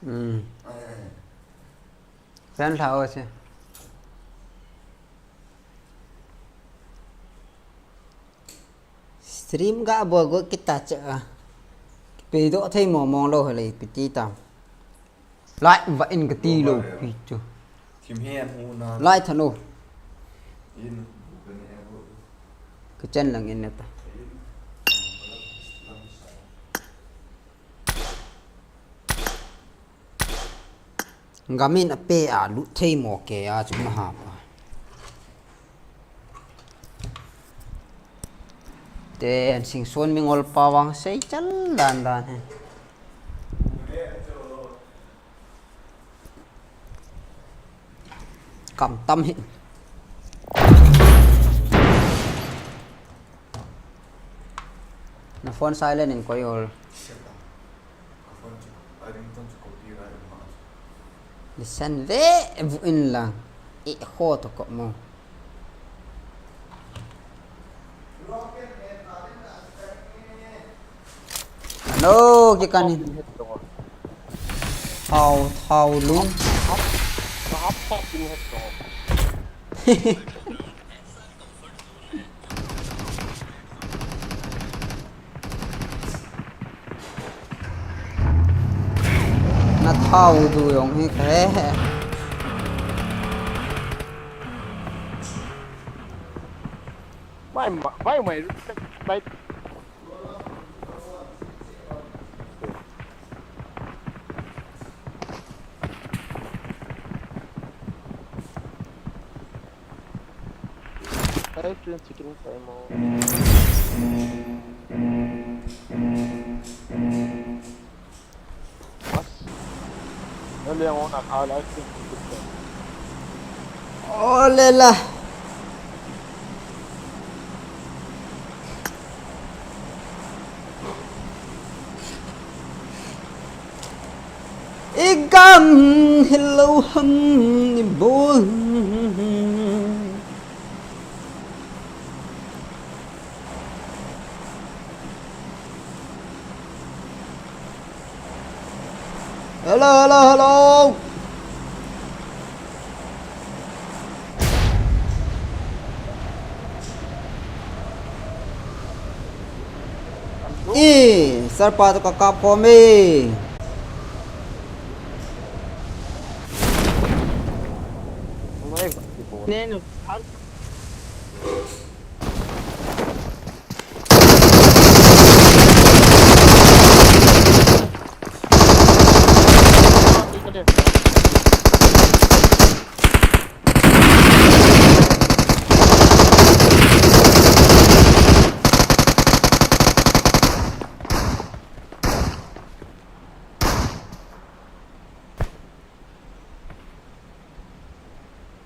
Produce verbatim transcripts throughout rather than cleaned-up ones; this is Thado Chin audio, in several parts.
Hmm. Fan lha o se. Stream ga bol go kita che a. Pe do thei mo mong lo le piti tam. Light va in kati lo pi chu. Thim he an hu na. Light than o. In. Ka chen lang in ta. Gamin a pe a lut thei mo ke a chu ma ha pa. Te an sing son mi ngol pa vang sei chal dan dan he. Kam tam hi. Na phone silent in koi ol. Listen ve vu in lang. E kho to ko mo. Hello, ki kan hin. Thao, thao lung. Na thao du yong hi khe. Mai, mai, mai, mai. Ai, friend, chicken time mo. Bas. Naliang on a kala, chicken time. Ole la. I gam hilou ham ni bol. Hello, hello, hello. E, sir pa to kakap ko me. Nenu,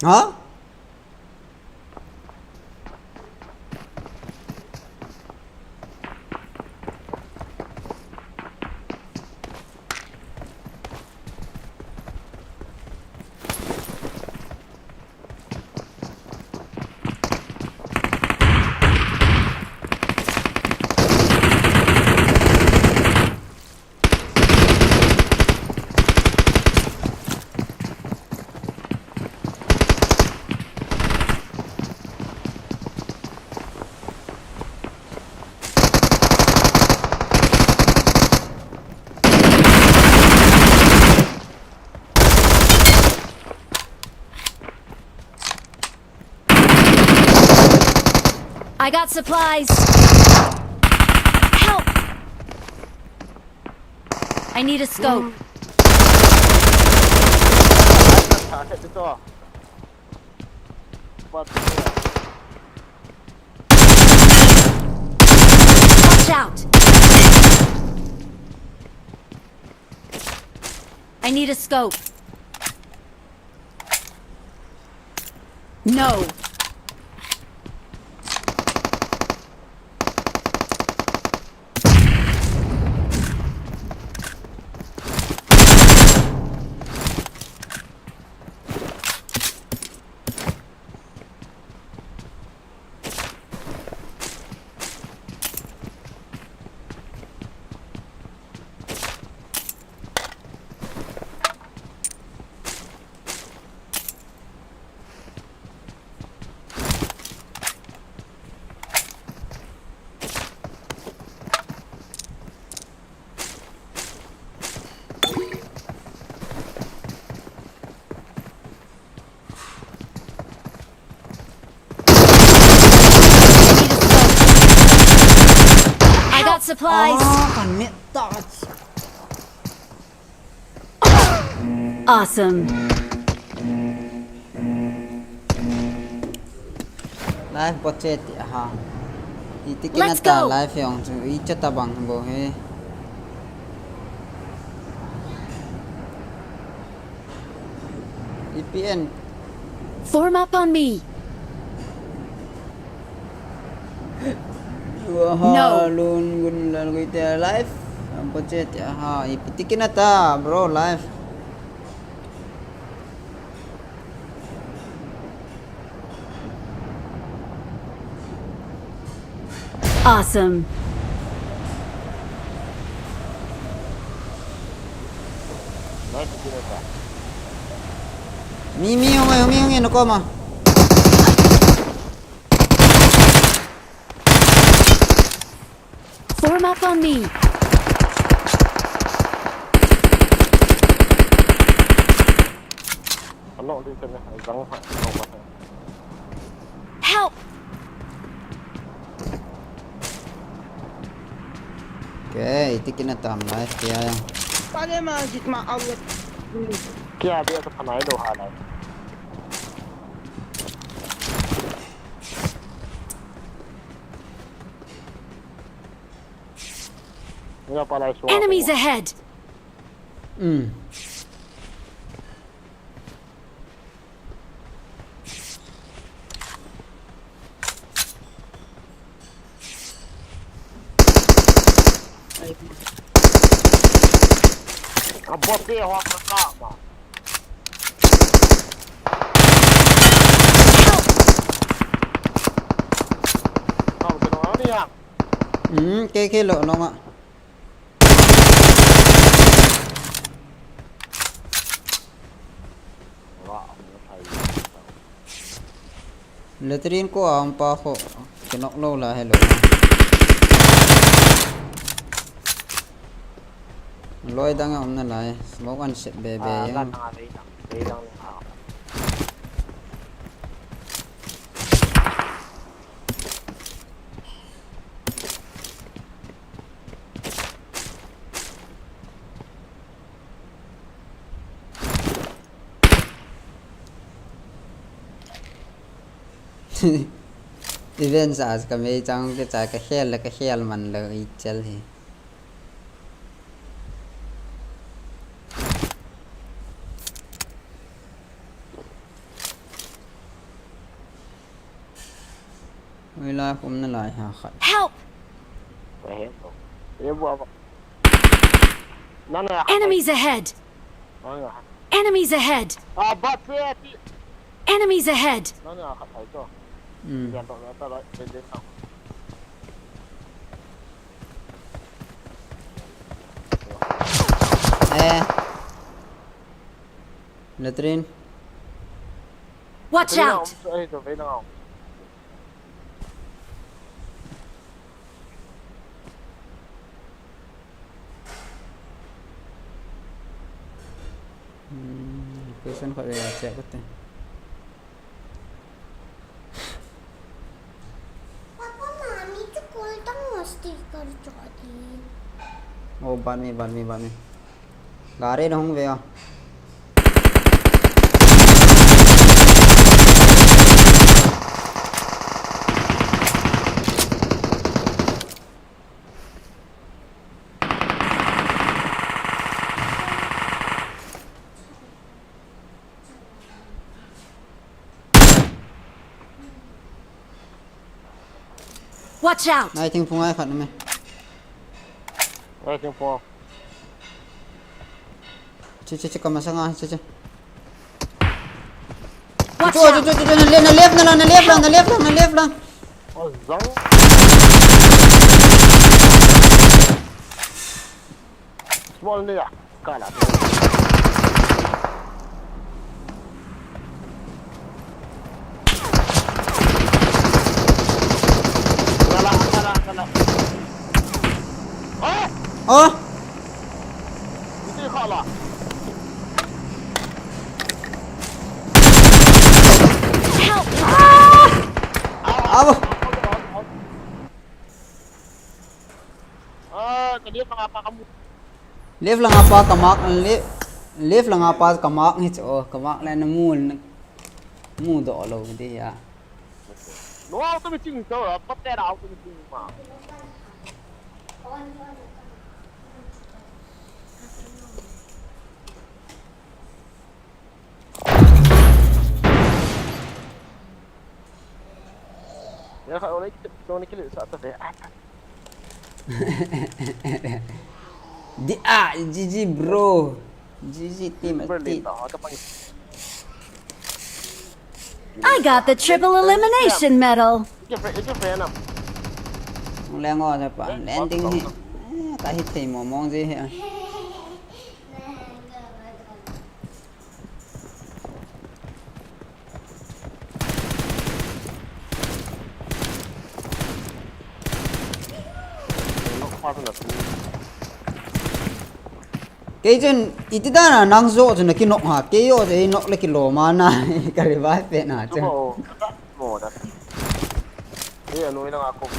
Hah? I got supplies. Help! I need a scope. Watch out! I need a scope. No. supplies. Ah, kan met touch. Awesome. Life bot che ti ha. Iti kina ta life yong chu i cha ta bang bo he. E P N. Form up on me. No. Lun gun lal gui te life. Am po che te ha. Iti kina ta, bro, life. Awesome. Mi, mi, hung e, mi, hung e, nako ma. Form up on me. Ano, di ka na, zang ha, ano ba? Help! Okay, iti kina tam life kaya. Pale ma jit ma awat. Kaya dia sa panay do halay. Enemies ahead! Mm. A bot te ho ka ka ma. Ka ma kino ani ya. Hmm, ke ke lo no ma. Latrine ko a um pa ko. Kinok lo la hello. Loi dang a um na lai. Smoke an set be be. Ah, ya. Lan na lei dang, lei dang ni ha. Event sa ka mei chang ke cha ka khel la ka khel man lo i chel hi. Ui la kum na lai ha khat. Help! Ka hem lo. Ye bua ba. Na na. Enemies ahead! Na na. Enemies ahead! Ah, bat se ati. Enemies ahead! Na na khat hai to. Hmm. Yan to na ta la, de de ta. Eh. Latrine. Watch out! Ai, to ve na. Hmm, question khat ve a check kate. Papa, mami chu call tang sticker cho di. Oh, ban mi, ban mi, ban mi. Gari na hung ve a. Watch out! Nai thing phung ai khat na me. Nai thing phung. Che, che, che, kama sanga, che, che. Watch out! Che, che, che, che, na le-, na left, na la, na left la, na left la, na left la. Oh, zang. Small ni ya. Kala. Kala, kala, kala. Oh! Oh! Iti kala. Help! Ah! Abo. Left langa pa ka mark, left, left langa pa ka mark hi chu, oh, ka mark le na mu, na mu doh lou di a. No, auto mi ching to, pa te ra auto mi ching ma. Ya, kha, ole, kit, no, ni kile sa ta ve. Ah. Di, ah, G G, bro. G G team, Super team. Late, ah, ka pang. I got the triple elimination medal. Ike fe, ike fe na. Leng o, sa pa. Landing hi. Eh, ka hit thei mo mong ji hi. Kei chun, iti dan a nang jo chun na kinok ha, kei jo chun ei nok le kilom a na, ka revive pe na chun. Mo da. Ei, anoi lang a ko.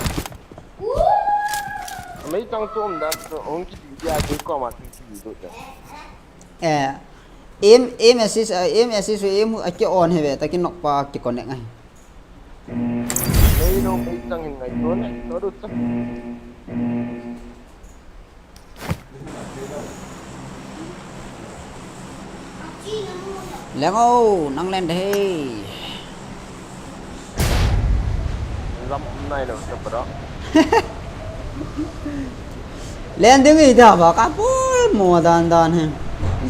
Mei chang chom da, hung ki dia, kei ko ma ki ki do da. Eh, aim, aim assist, eh, aim assist, aim a ki on hi ve, ta kinok pa ki connect ai. Mei no, mei chang hin ngai to ne, to do chang. Leng o, nang len de. Lam nai lo, sa bro. Landing hi da ba ka pul mo dan dan he.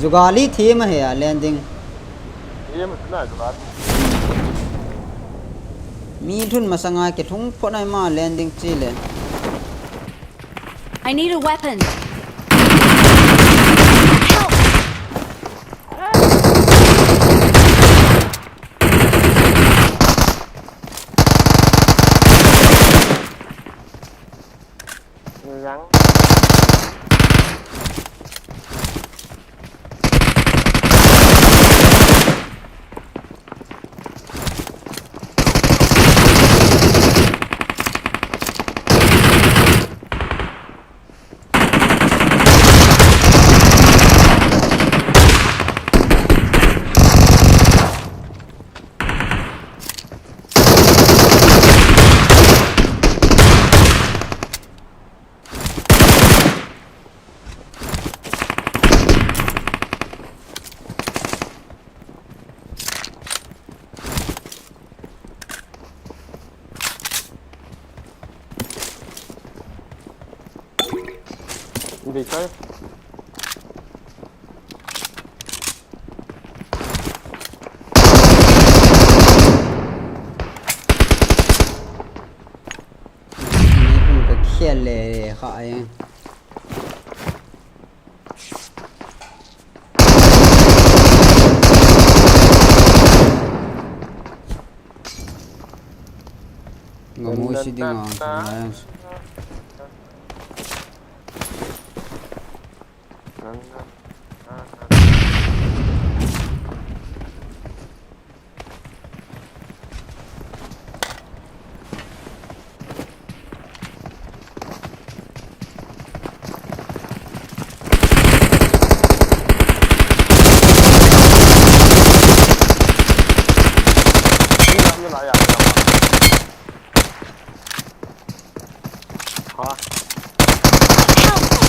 Jugali thi ma he a landing. Ye ma na jugali. Mi thun masanga ke thung pho nai ma landing chi le. I need a weapon. Help! Răng. Đi tới. Ka khel le kha e. Ngamo si ding a.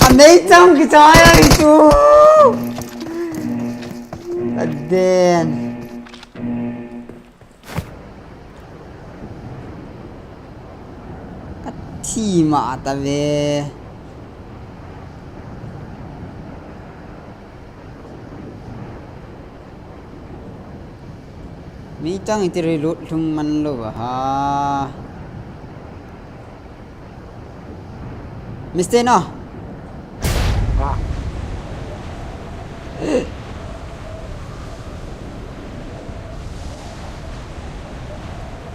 Amei chang kichai ai chu. Aden. Ka thi ma ta ve. Mi chang iti reload lhung man lou va ha. Mister Na. Ah.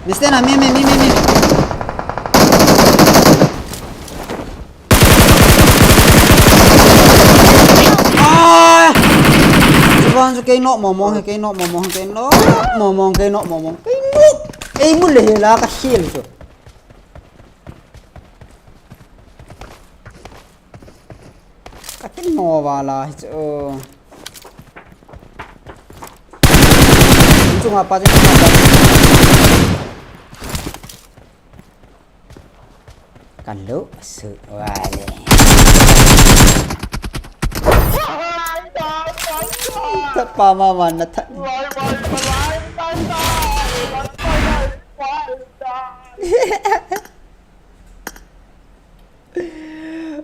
Mister Na, mi, mi, mi, mi, mi. Ah! Chuban chu kei nok momong, kei nok momong, kei nok momong, kei nok momong, kei nok. Ei mu le hela ka hiel chu. Ka kino vala hi chu. Chunga pa, chunga pa. Ka lo su vale. Tapa mama na tha.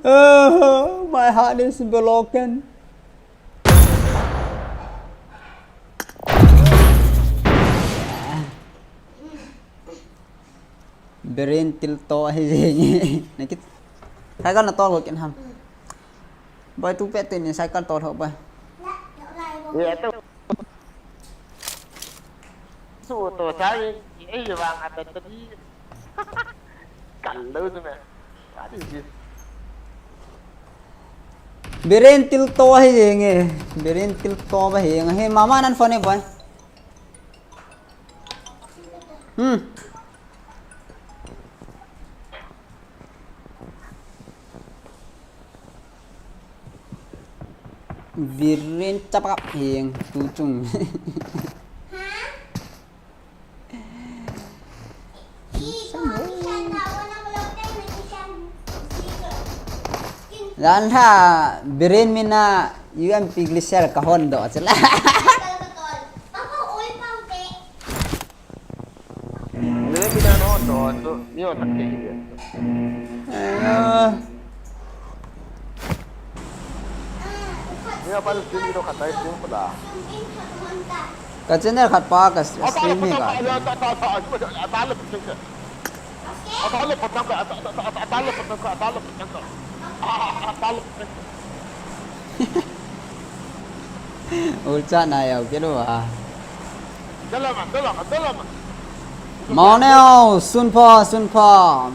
Oh, my heart is broken. Biren tilto ahi jeng e. Nakit. Cycle na tol ho ken ham. Boy, tu pet tin cycle tol ho boy. Ye tu. Su to chai, ei vang a ta ta di. Kan lo tu me. Ka di di. Biren tilto ahi jeng e. Biren tilto ba hi jeng e. Mama nan phone e boy. Hmm. Biren chapakap heng tu chung. Jan tha Biren mina U M P glisel ka hon do chila. Nile mina no to to ni o tak ke hi. Ni a pal tin do khatai tin pula. Ka channel khat pa ka stream hi ka. Ulcha na yau ke lo a. Mao neo, sun pha, sun pha.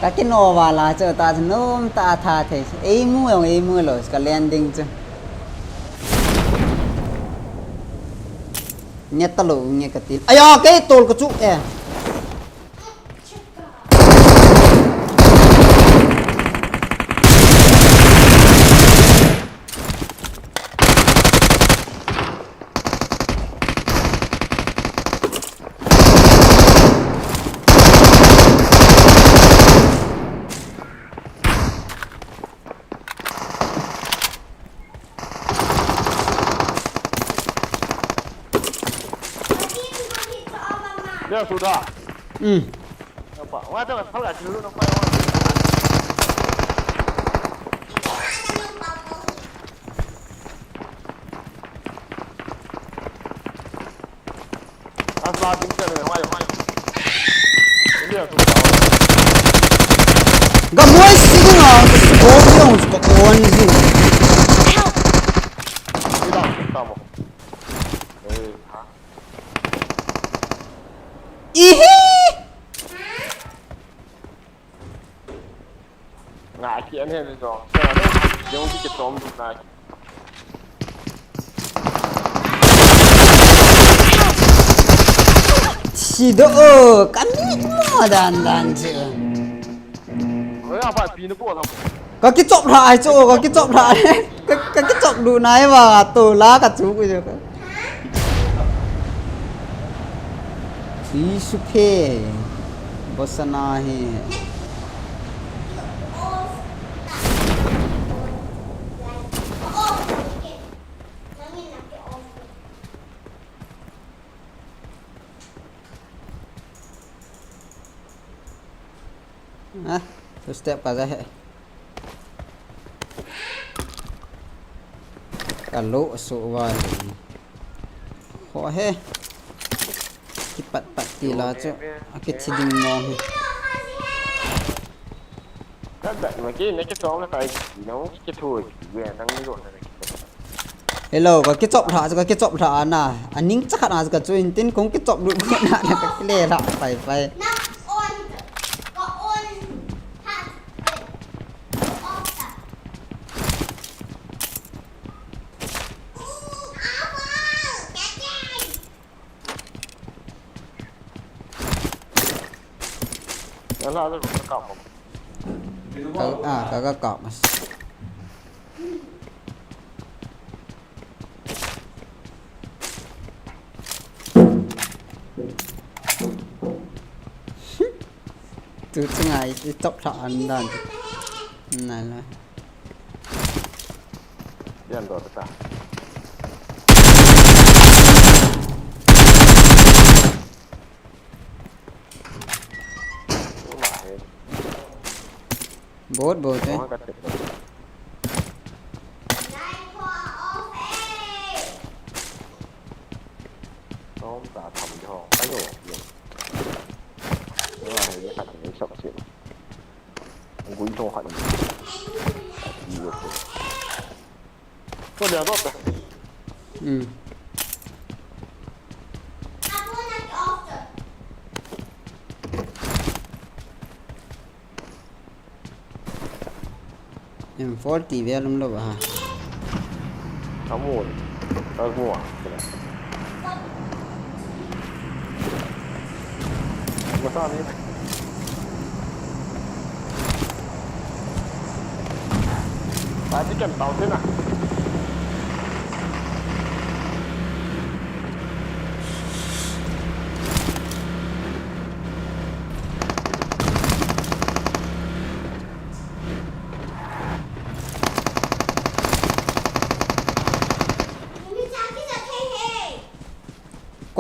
Ka kino vala chu ta chu nom ta tha thei. Ei mu jong ei mu lo ka landing chu. Nge ta lo nge ka tin. Aya, kei tol ka chu e. Dia sudah. Hmm. Nampak. Wah, tu, kau kat dulu nampak orang. Asla tingkah ni, mai, mai. Ini aku tahu. Ga moi si ding ah, ko yong ko on si. Tidak, kamu. Eh, ha? Ihi! Nga ki an hen jong. Jong ki ki tom du na. Si do o, kami mo dan dan si. Oi, apa pi ni ko la. Ka kichop lha ai chu, ka kichop lha ai. Ka, ka kichop lu nai va to la ka chu ku jo ka. Ti su phe. Bosana he. Ah, two step ka ja he. Ka lo so va le. Ho he. Kipat pat ti la chu. A kithi ding mo he. Ka da ma ki ne ki tong na tai. No ki thu. Ve nang ni lo na. Hello, ka kichop lha chu, ka kichop lha na. A ning cha khat na chu ka chu in tin kong kichop lut lut na, na ka kile lha pai pai. Nang on, ka on, ha. Ka, ah, ka, ka kap mas. Tu chunga i, i top thah an dan. Nai la. Yan do ta. Bot, bot, eh. Tom ta tham jo. Ayo, yo. Wa he, khat ni sap si. Gui to khat ni. Yo. Ko dia to. Hmm. M forty vel um lou ba ha. Amun. Agua. Masa ni. Tadi kan tahu sih nah.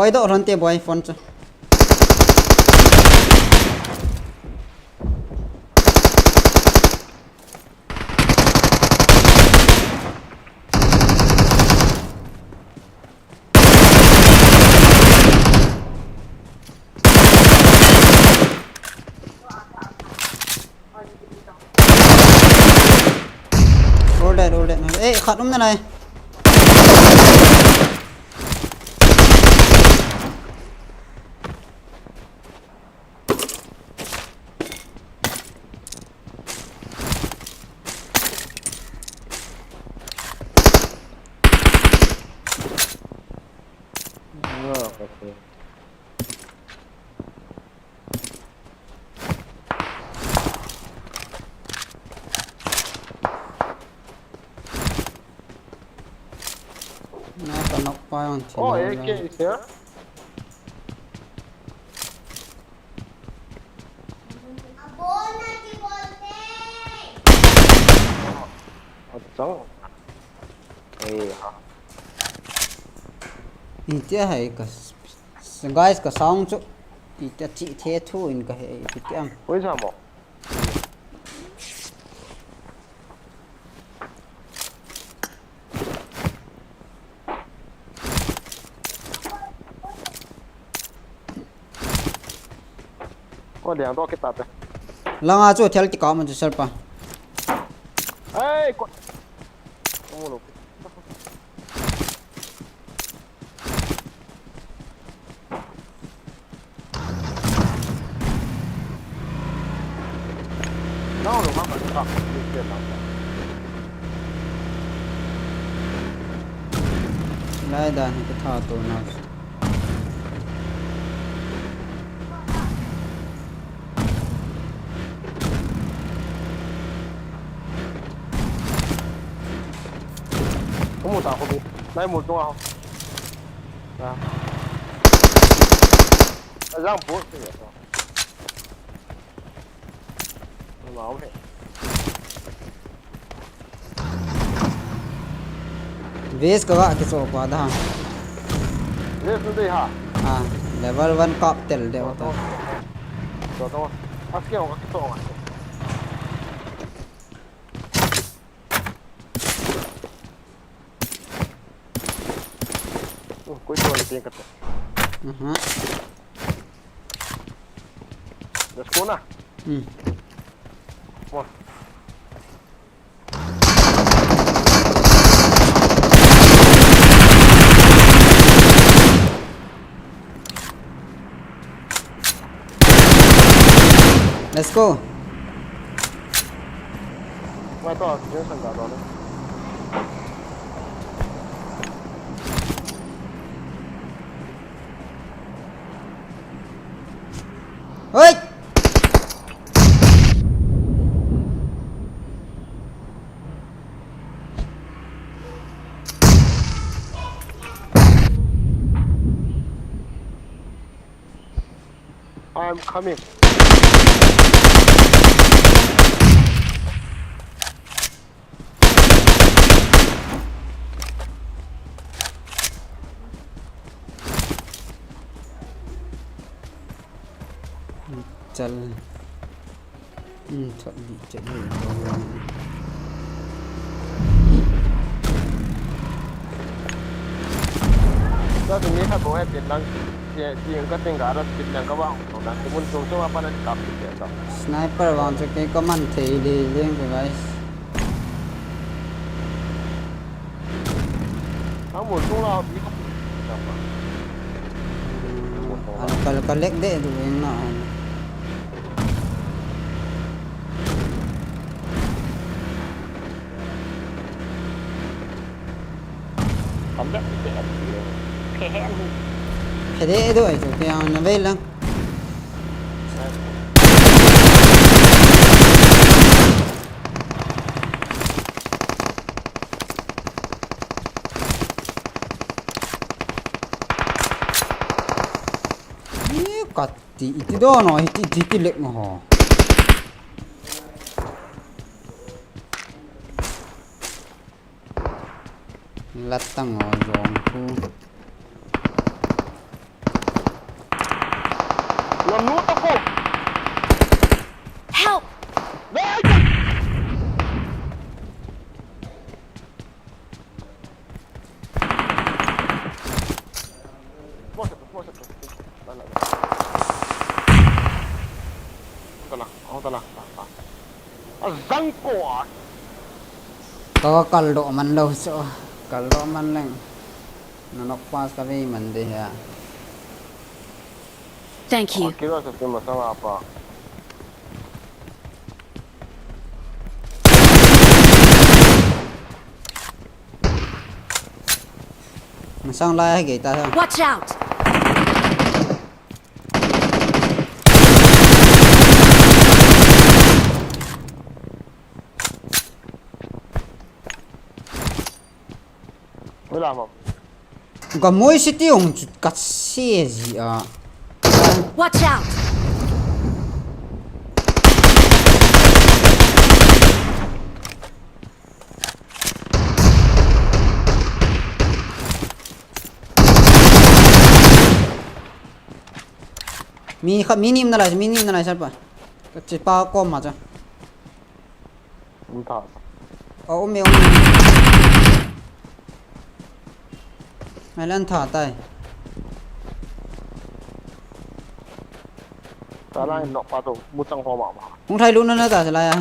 Koi doh lhon te boi phone chu. All dead, all dead. Eh, khat um nalai. Ah, okay. Na ka knock pa yon. Oh, A K is here. Achang. Eh, ha. Itia hai ka s-, s-, guys, ka sound chu. Itia chi the thu in ka he, itia am. Oi, sa mo. Ko liang to kita te. Langa chu thel kikap man chu sir pa. Ei, ko. Ko lo. Lai dan hi ka tha to na. Ko mu ta ko bi. Lai mu to a. Na. A jang bu. Vest ka ga kiso pa da. Vest nu dei ha. Ah, level one kap tel de ta. To, to. Aske ho ka kiso. Oh, koi to ni tiang kata. Aha. Let's go na. Hmm. Come on. Let's go. Mai to, jeng sang ga do ne. Oi! I'm coming. Chal. Hmm, chal di, chal di. Sa tu ni kha bo hai pin lang, ti, ti ang ka ting ga ra pin lang ka wang, tong na, ti mun tung tung apa na kap ti ta. Sniper wang chu kei ka man thei le leng ka guys. Ang mo tung la, ti ka. Ano kal kalek de du eng na. Phe de do ai chu kei ang na vei lang. Ih, kati, iti dono, iti, iti, iti lek ngo ho. Latang o jong khu. Ngam nu ta ko. Help! Dai! Mo sa, mo sa. Tala, tala, tala. Azang ko a. Ka kaldoh man lou so. Kaldoh man leng. Na nok pas ka vei man de ha. Thank you. Kira sa tima sa apa. Masang lai hai gei ta. Watch out! Wala ma. Gamoi si ti ong chu ka se ji a. Watch out! Mi kha, mi nim na lai, mi nim na lai sar pa. Ka chi pa ko ma cha. Ung tha. O, um e, um e. Mai lan tha tai. Ta lai nok pa to, mu chang ho ma ma. Ung thai lu na na ta lai a.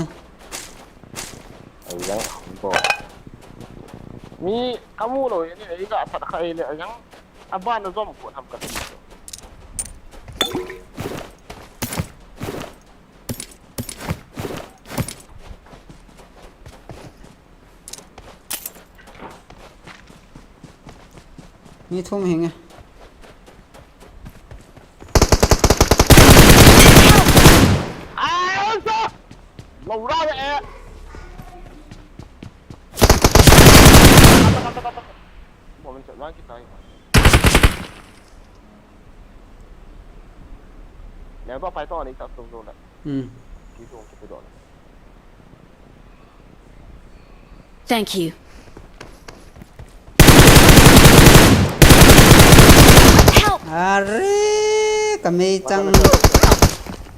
Ai yang, ko. Mi, kamu lo, ni, i ga phat khai le, yang. Aban a zom ko ham ka ti. Mi thum hing e. Ai, sa! Lo ra le. Bo men se lang ki tai. Ne ba pai to ni ta tu tu la. Hmm. Ki tu ki tu do. Thank you. Help! Are, ka mei chang.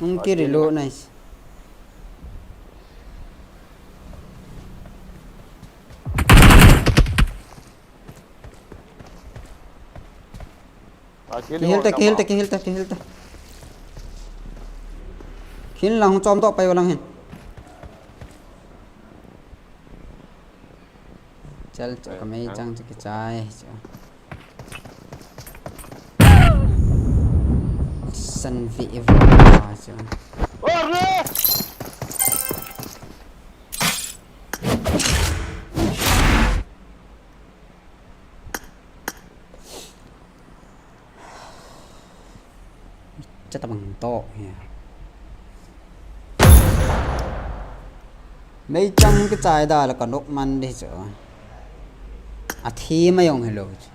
Hung ki reload, nice. Kihil ta, kihil ta, kihil ta, kihil ta. Khin lang chom to pai lang hin. Chal, chal, ka mei chang chu kichai chu. San vi va chu. Cha tabang to hi. Mei chang kichai da la ka nok man di chu. A thi ma jong hello chu.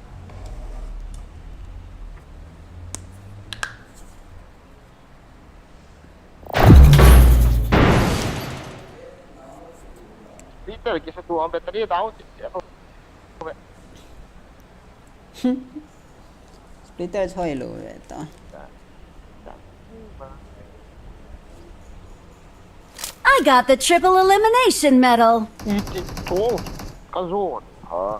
Peter kisa tu ang battery down. Splitter choi lou ve ta. I got the triple elimination medal. Iti to. Ka zone. Ha.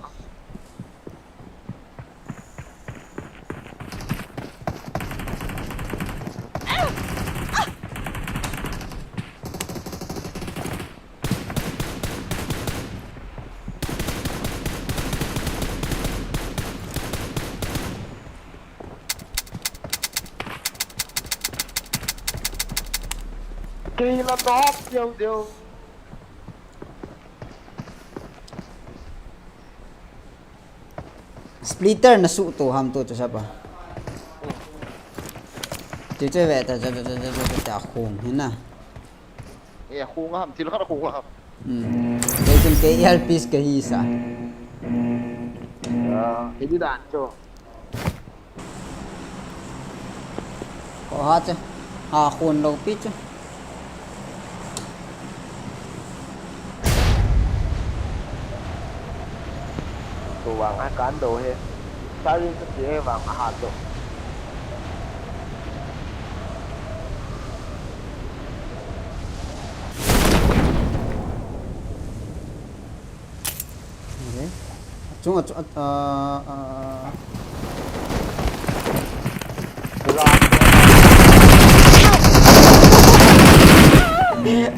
Kei la top deu deu. Splitter na suh to ham to chu sapa. Chu chu ve ta ta ta ta ta ta ta khung hina. E khung ham thil khat khung ham. Hmm. Kei chun kei earpiece ka hi sa. Ah, kei di dan chu. Ko ha che. Ha khun lo pi che. Tu wang a kan do he. Sa rin sa ti he wang a ha do. Chung a chung a a a.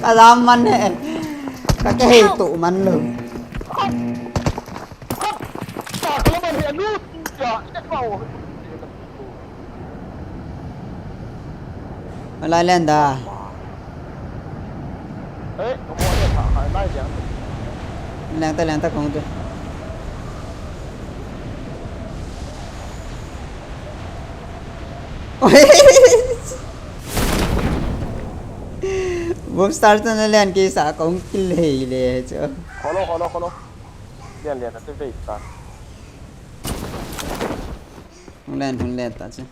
Ka lam man he. Ka ke hei tu man lo. Malai len da. Leng ta leng ta kong tu. Boom star tu na len ke sa kong kil hei le chu. Kholo kholo kholo. Len len ta ve ta. Hung len hung len ta chu.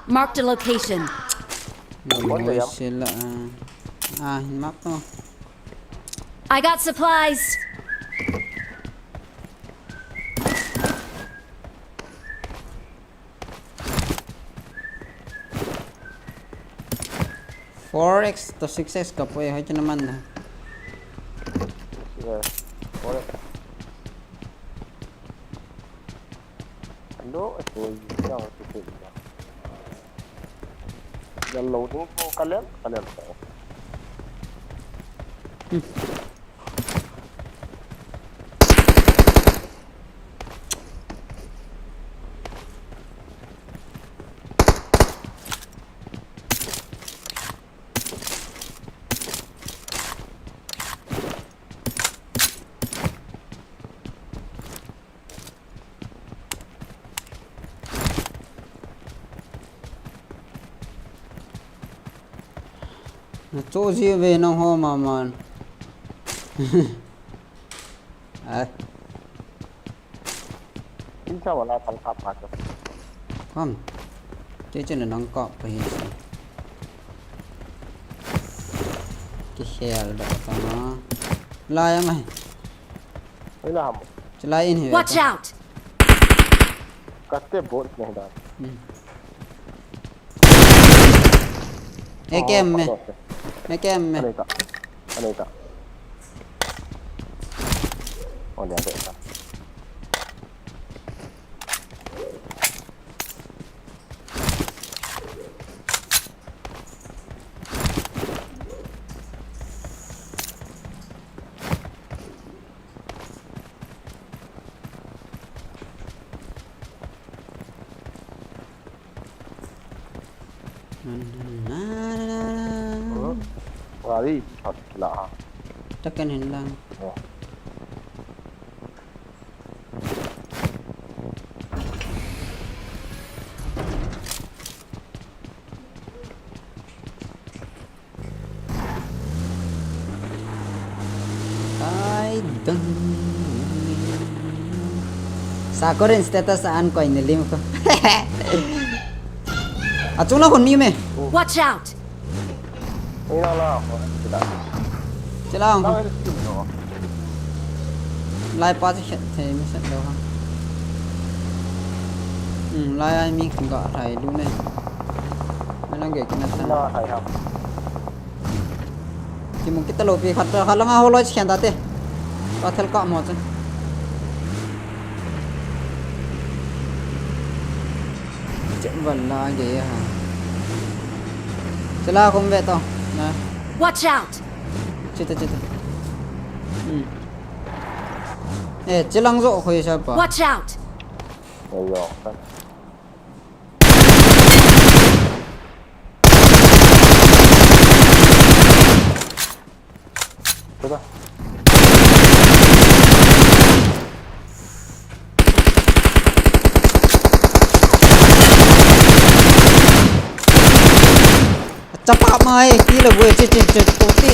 Marked a location. Oi sila. Ah, map to. I got supplies. Four X to six X ka poi hoi chana man na. Yes. Four X. Ando, ito yung siya, ito yung siya. Yan loading po, kalen, kalen po. Na cho ji ve nang ho ma man. Ai. Insa wala tang tap ka. Kom. Che che na nang ko pa hi. Ki hel da pa ma. La ya mai. Oi la ham. Chalai in hi. Watch out! Kaste bot nahi da. Ek em me. Ek em me. Anita. Anita. Oh, dia ada. Ari, thot la ha. Taken hin lang. Oh. I don't. Sakorin status an koi ni lim ko. Achung la kon mi me. Watch out! Ina la, ho, sila. Sila ang. Lai pa se khet the mi se lo ha. Hmm, lai ai mi ga thai lu ne. Mai lang ge kina sa. Na thai ha. Kimu kit talou pi khat, khat langa holoi che khen ta te. Ka thel ka mo che. Chem van la ge ha. Chala kum ve to. Na. Watch out! Chita, chita. Hmm. Eh, chilang zo khoi sa pa. Watch out! Ayo. Teka. Chapa mai, kila bue, che, che, che, poti.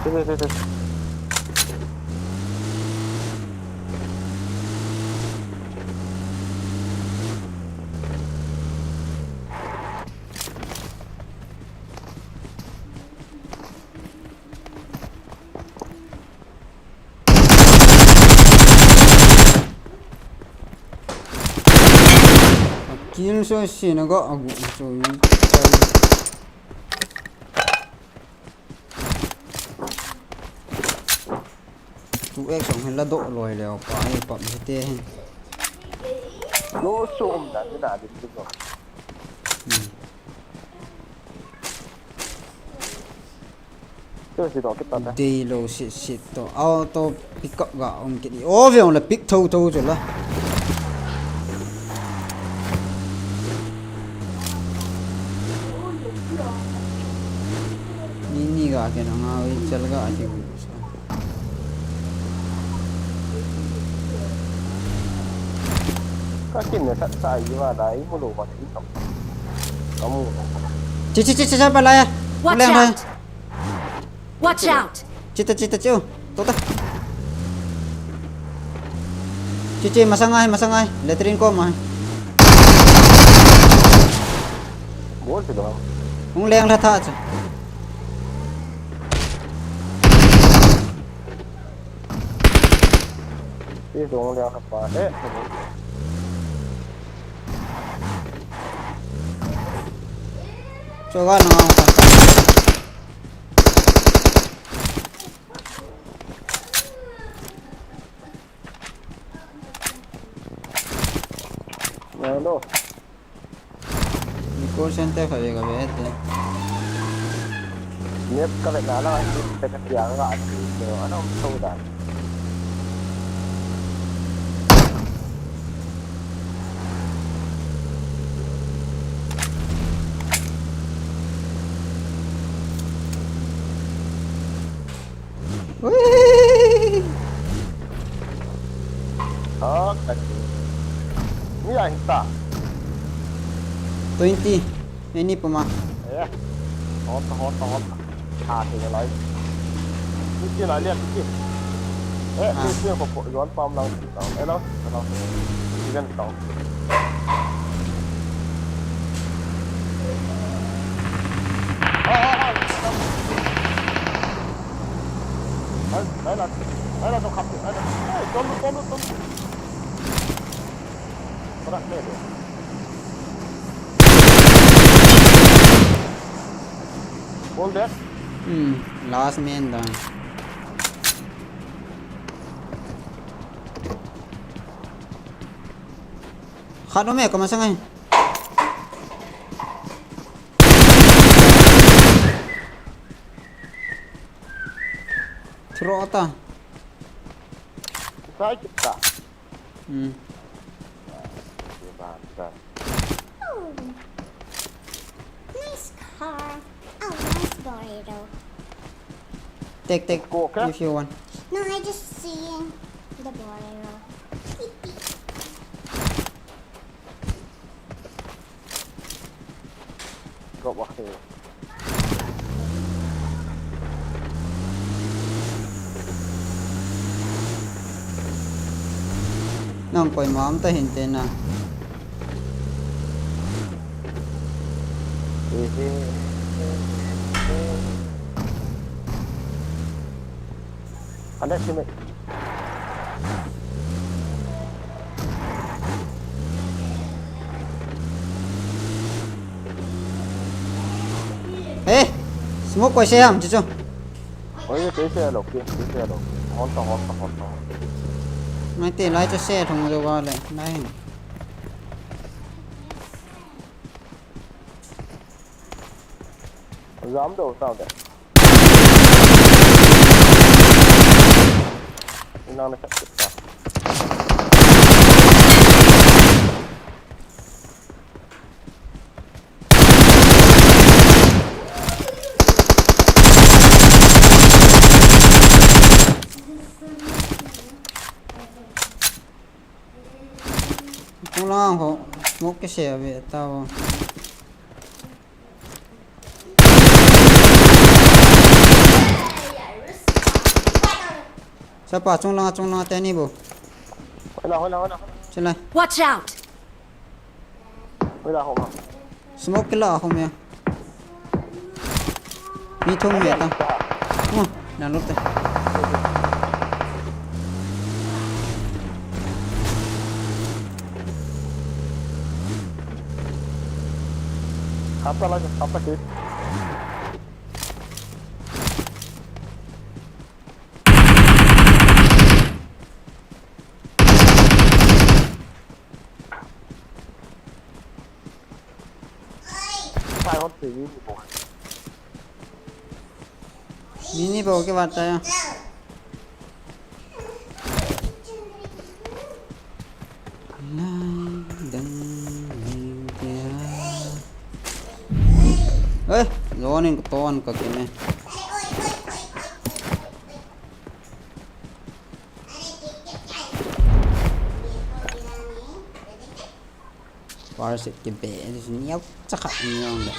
Sini, sini, sini. Kill so sini ko agu so. Two X song hin la doh loi leo pa, hi PUBG te hin. Lo sum da, da, da, da. Hmm. Dei lo sit sit to. Auto pick up ga um kit. O ve ong la pick tho tho chu la. Ni ni ga ke na nga wi chal ga ati. Ka kin ne sat sa i wa da i mu lo wa ti to. Ka mu. Chi, chi, chi, chi, chi, pa la ya. Watch out! Watch out! Chita, chita, chiu. Tota. Chi, chi, masang ai, masang ai. Latrine ko mai. Bol ti do. Hung leng la tha cha. Ti do leng la pa. Eh. Cho ga na. Hello. Ni call center kha ve ka ve te. Net ka ve na la, net ka tia nga ti, no, ano, so da. Ui. Ah, ka ti. Ni a hin ta. Twenty. Ni ni puma. Eh. Hot, hot, hot. Ah, ti lai. Ti lai lian ti. Eh, ti ko ko yon pam lang. Hello, hello. Event tau. Ah, ah, ah. Ai, ai la, ai la, tong khap, ai la. Eh, tong, tong, tong. Para, le, le. Hold that. Hmm, last man down. Khat um e, ka masang ai. Throw ta. Sai kita. Hmm. Di ba, di ba? Please Burrito. Take, take, go, okay, if you want. No, I just seeing the burrito. Drop off here. Nang koima um ta hinte na. Underestimate. Eh, smoke koi se ham chu chu. Oi, koi se lo, koi se lo. Hon ta, hon ta, hon ta. Ngai te lai chu se thong jo ba le, nai. Jam do sao de. Inang na chat ta. Kung lang ho, smoke kise ave tao. Sapa, chung langa, chung langa, teni bo. Hola, hola, hola, hola. Chila. Watch out! Hola, hola. Smoke kila, home ya. Mi thum me ta. Oh, na lo te. Hapa la, hapa ke. Sai hon te ni ni bo. Ni ni bo ke ba ta ya. Lai dang ning tia. Eh, zoning ton ka kine. Parasite kibe, niau chakha niau le.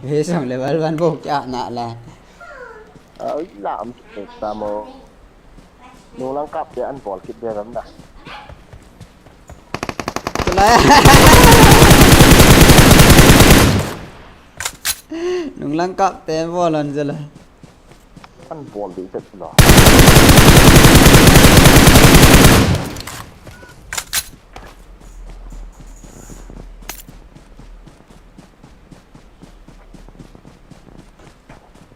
Be song le bal ban bo kya na la. Ai, lam kit ta mo. Nung lang kap dia an bol kit dia ram na. Kila. Nung lang kap te bol an jela. An bol di tet lo.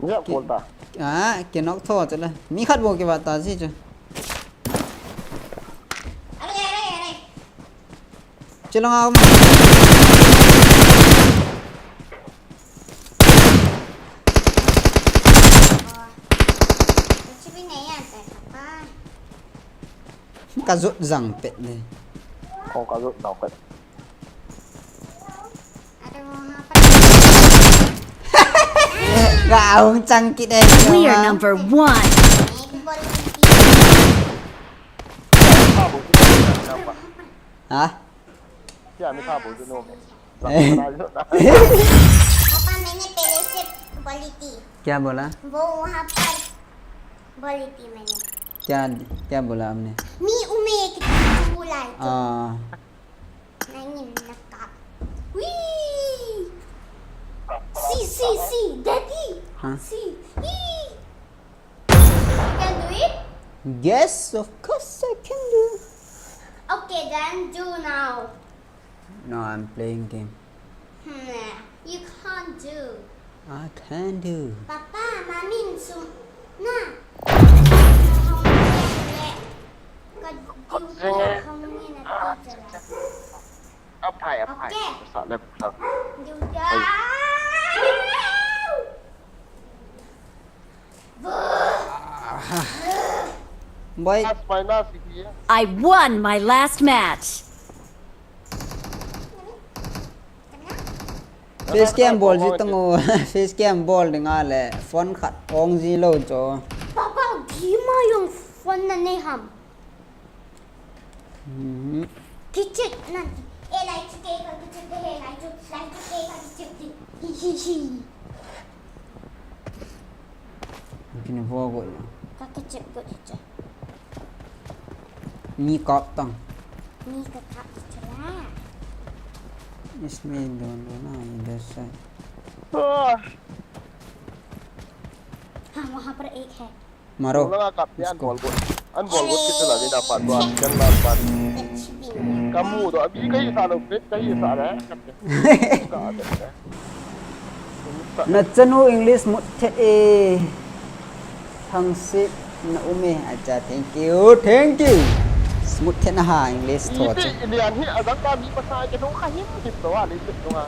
Nya bol ta. Ah, ke nok tho chela. Mi khat bo ke ba ta si chu. Chila nga. Ka jot jang pet le. Kong ka jot jang pet. Ga hung chang kit e. We are number one. Ha? Kya mi tha bol tu no. Papa, मैंने पहले से बोली थी। क्या बोला? वो वहाँ पर बोली थी मैंने। क्या, क्या बोला आपने? मी उमे कितनी बुलाई तो। हाँ। नहीं, नका। वी। सी, सी, सी, daddy। हाँ। सी। ई। Can do it? Yes, of course I can do. Okay, then do now. No, I'm playing game. Hmm, you can't do. I can do. Papa, Mami, sum, na. Aphai, aphai. Okay. Sa le sa. Do that. Boy. Last minus, yeah. I won my last match. Face cam bol ji tang o. Face cam bol ding a le phone khat ong ji lou cho. Papa, Dima jong phone na nei ham. Mhm. Kichit na. E lai chu ke ka kichit de, he lai chu, lai chu ke ka kichit de. Hi, hi, hi. Kini vo go. Ka kichit go chu. Ni kap tang. Ni ka kap chu la. Isme don don na idhar se. Ah. हाँ, वहाँ पर एक है। मारो। Langa kap te an bol got. An bol got kit la ni da pa to an kan la pa. Kamu do abi kai sa lo pet kai sa la. Nachanu English mut thet e. Thangsit na um e. Acha, thank you, thank you. Smooth thet na ha English tho che. Ilian hi adang ka mi pasa ke no ka him him lo a le che no a.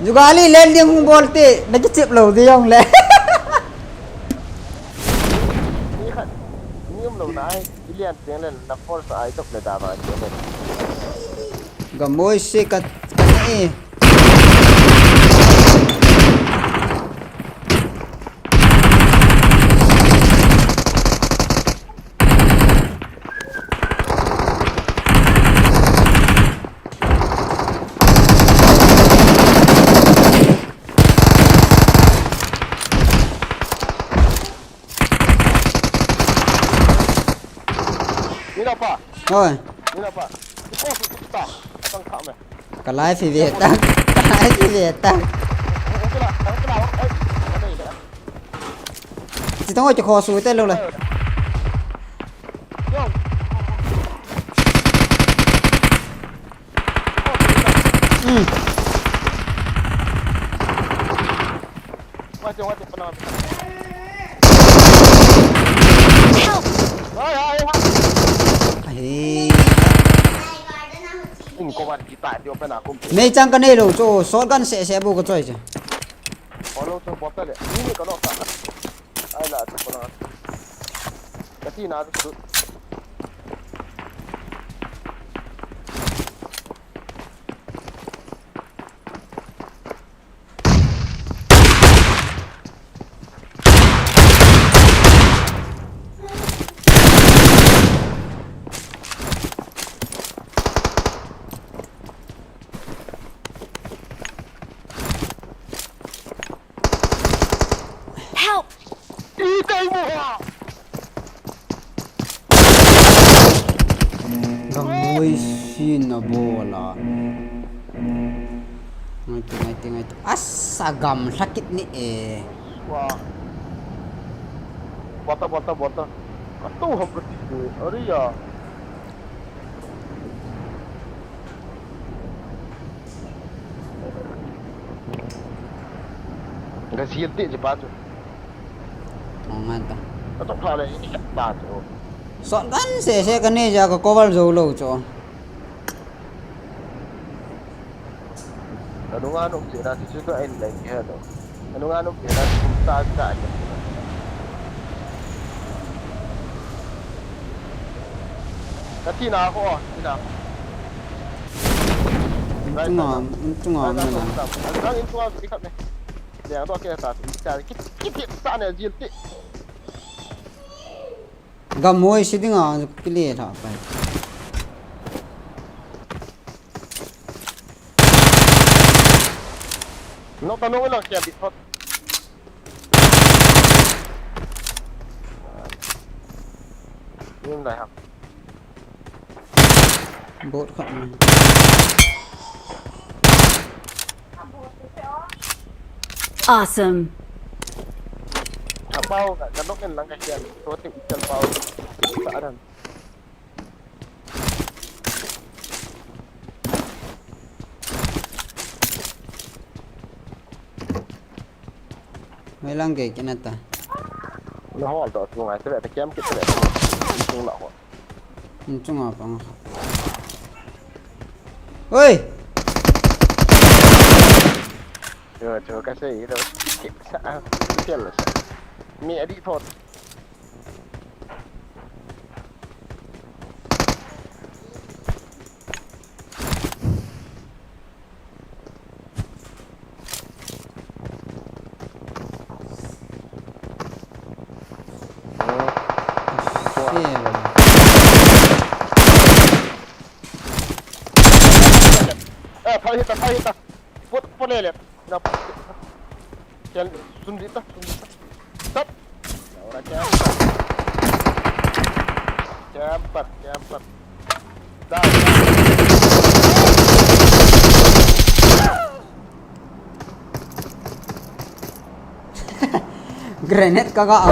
Jugali len ding hung bol te, na kichep lou ding jong le. Ni, ni khat, ni um lou na ai, i lian teng le na force ai tok le da ma teng le. Gamoi se ka, ka ne e. Ni na pa. Oi. Ni na pa. Iko su kita. Tang kha me. Ka live hi ve ta. Ka live hi ve ta. Ong kila, ong kila, ong kila. Chi tong oi, chi kho su te lo le. Yo. Hmm. Help! Ahi. Meichang ka nei lou chu, shotgun seh seh bou ka choi chu. Help! Gamoi sin a bol a. Ngai tu, ngai tu, ngai tu. Asa, gamla kit ni e. Wa. Bota, bota, bota. Ka tu ham ka ti tu. Are ya. Ka jil te je pa chu. Ong ngan ta. Ka tok pha le, i khat ta chu. Shotgun seh seh ka nei ja ka cover jou lou chu. Ka nunga nung che na chu chu ka en lai ki ha do. Ka nunga nung che na chu ta ka. Ka thi na ko, thi na. Inchunga, inchunga, inchunga. Ang inchunga, di khat ne. Liang to ke ta, ta, ki, ki, ki, ta ne, jil ti. Gamoi si dinga, ki le tha pai. No ta no lang kia bit thot. Nim lai ha. Bot khat mai. Awesome. Apao ka, ka nok en lang ka hian. So te ichal pao. Sa aran. Mai lang ke kina ta. Na hol to tu ngai te ta kem kit te. Tu la ho. Inchunga pang kha. Oi! Chu, chu ka sei lo. Sa, sa, sa. Mi adi thot. Thal hita, thal hita. Pot, pot le le. Na, kel, sun dita, sun dita. Sat. Ora kel. Camper, camper. Da, da. Grenade ka ga a.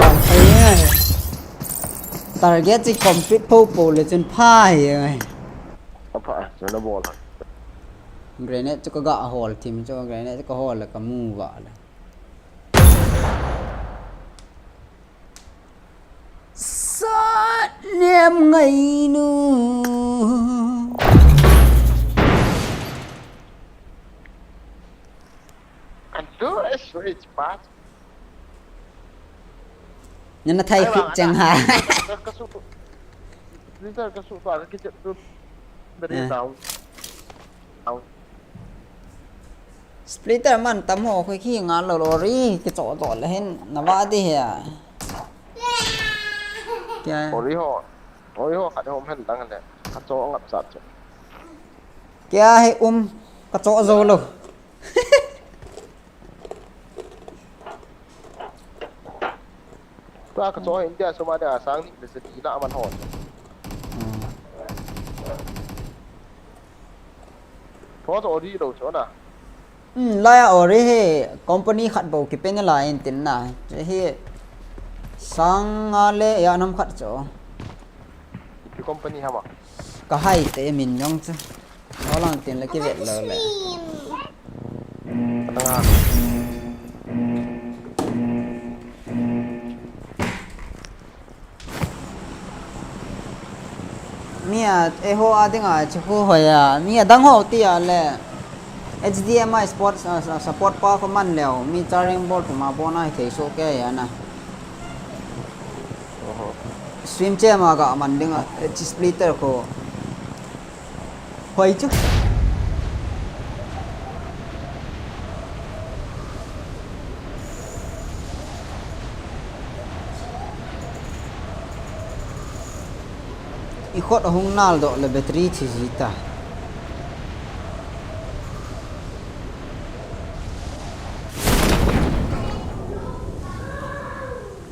Target chi complete po po le chun pha hi. Apa, sana bola. Grenade chu ka ga hol thim chu, grenade chu ka hol le ka mu va le. Sat nem ngai nu. Kan tu es es pas. Nana thai khit chang ha. Ka su. Ni ta ka su pa ka ki tu. Dari tau. Splitter man tam ho khoi khi nga lo lo ri ke cho to le hin na va de he. Kya? Ori ho. Ori ho khat ho hen dang le. Ka cho ngap sat cho. Kya he um ka cho zo lo. Tua ka cho India suma dia sang ni le se ti na man hon. Pho to ori lo cho na. Hmm, la ya ori he company khat bo ki pen la in tin na. Che he sang a le ya nam khat cho. Ki company hama. Ka hai te min yong chu. Holang tin la ki vet lo le. Atanga. Mi a, eiho a dinga chu khu hoi a. Mi a dang ho ti a le. H D M I support, uh, support pa ko man leo. Mi charging board ko ma bona thei so ke ya na. Oho. Swim che ma ga man dinga. H splitter ko. Hoi chu. I khot ahung nal doh le battery thi ji ta.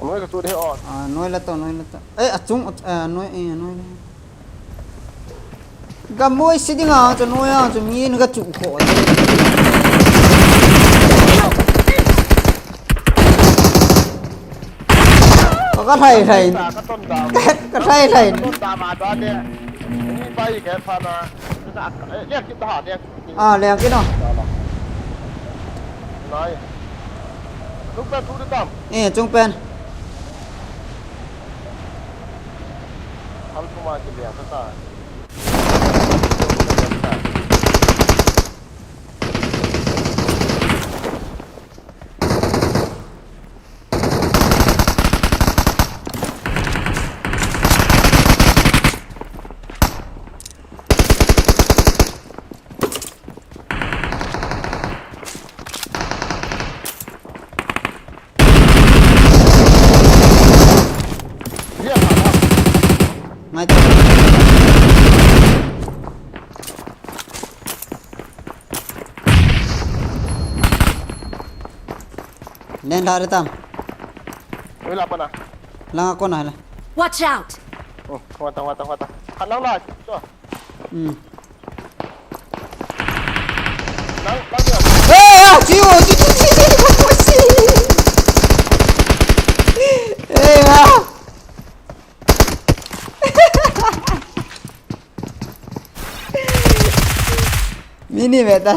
Noi ka chu de o. Ah, noi la to, noi la to. Eh, achung, ah, noi, eh, noi la. Gamoi si dinga chu noi a chu mi in ga chu kho. Ka, ka thai thai. Ka ton da. Ka thai thai. Ka ton da ma da de. Ni pai ke pha na. Ka, eh, liak kit da ha, liak. Ah, liak kit no. Da la. Nai. Chung pen thu de tam. Eh, chung pen. Hal kuma ki liak ta. Ngai ta. Nen la re tam. Oi la pana. Langa kona la. Watch out! Oh, wata, wata, wata. Khat lang la, cho. Hmm. Lang, lang dia. Eh, ah, chiu, chiu, chiu, chiu, chiu, chiu. Eh, ah. Mini beta.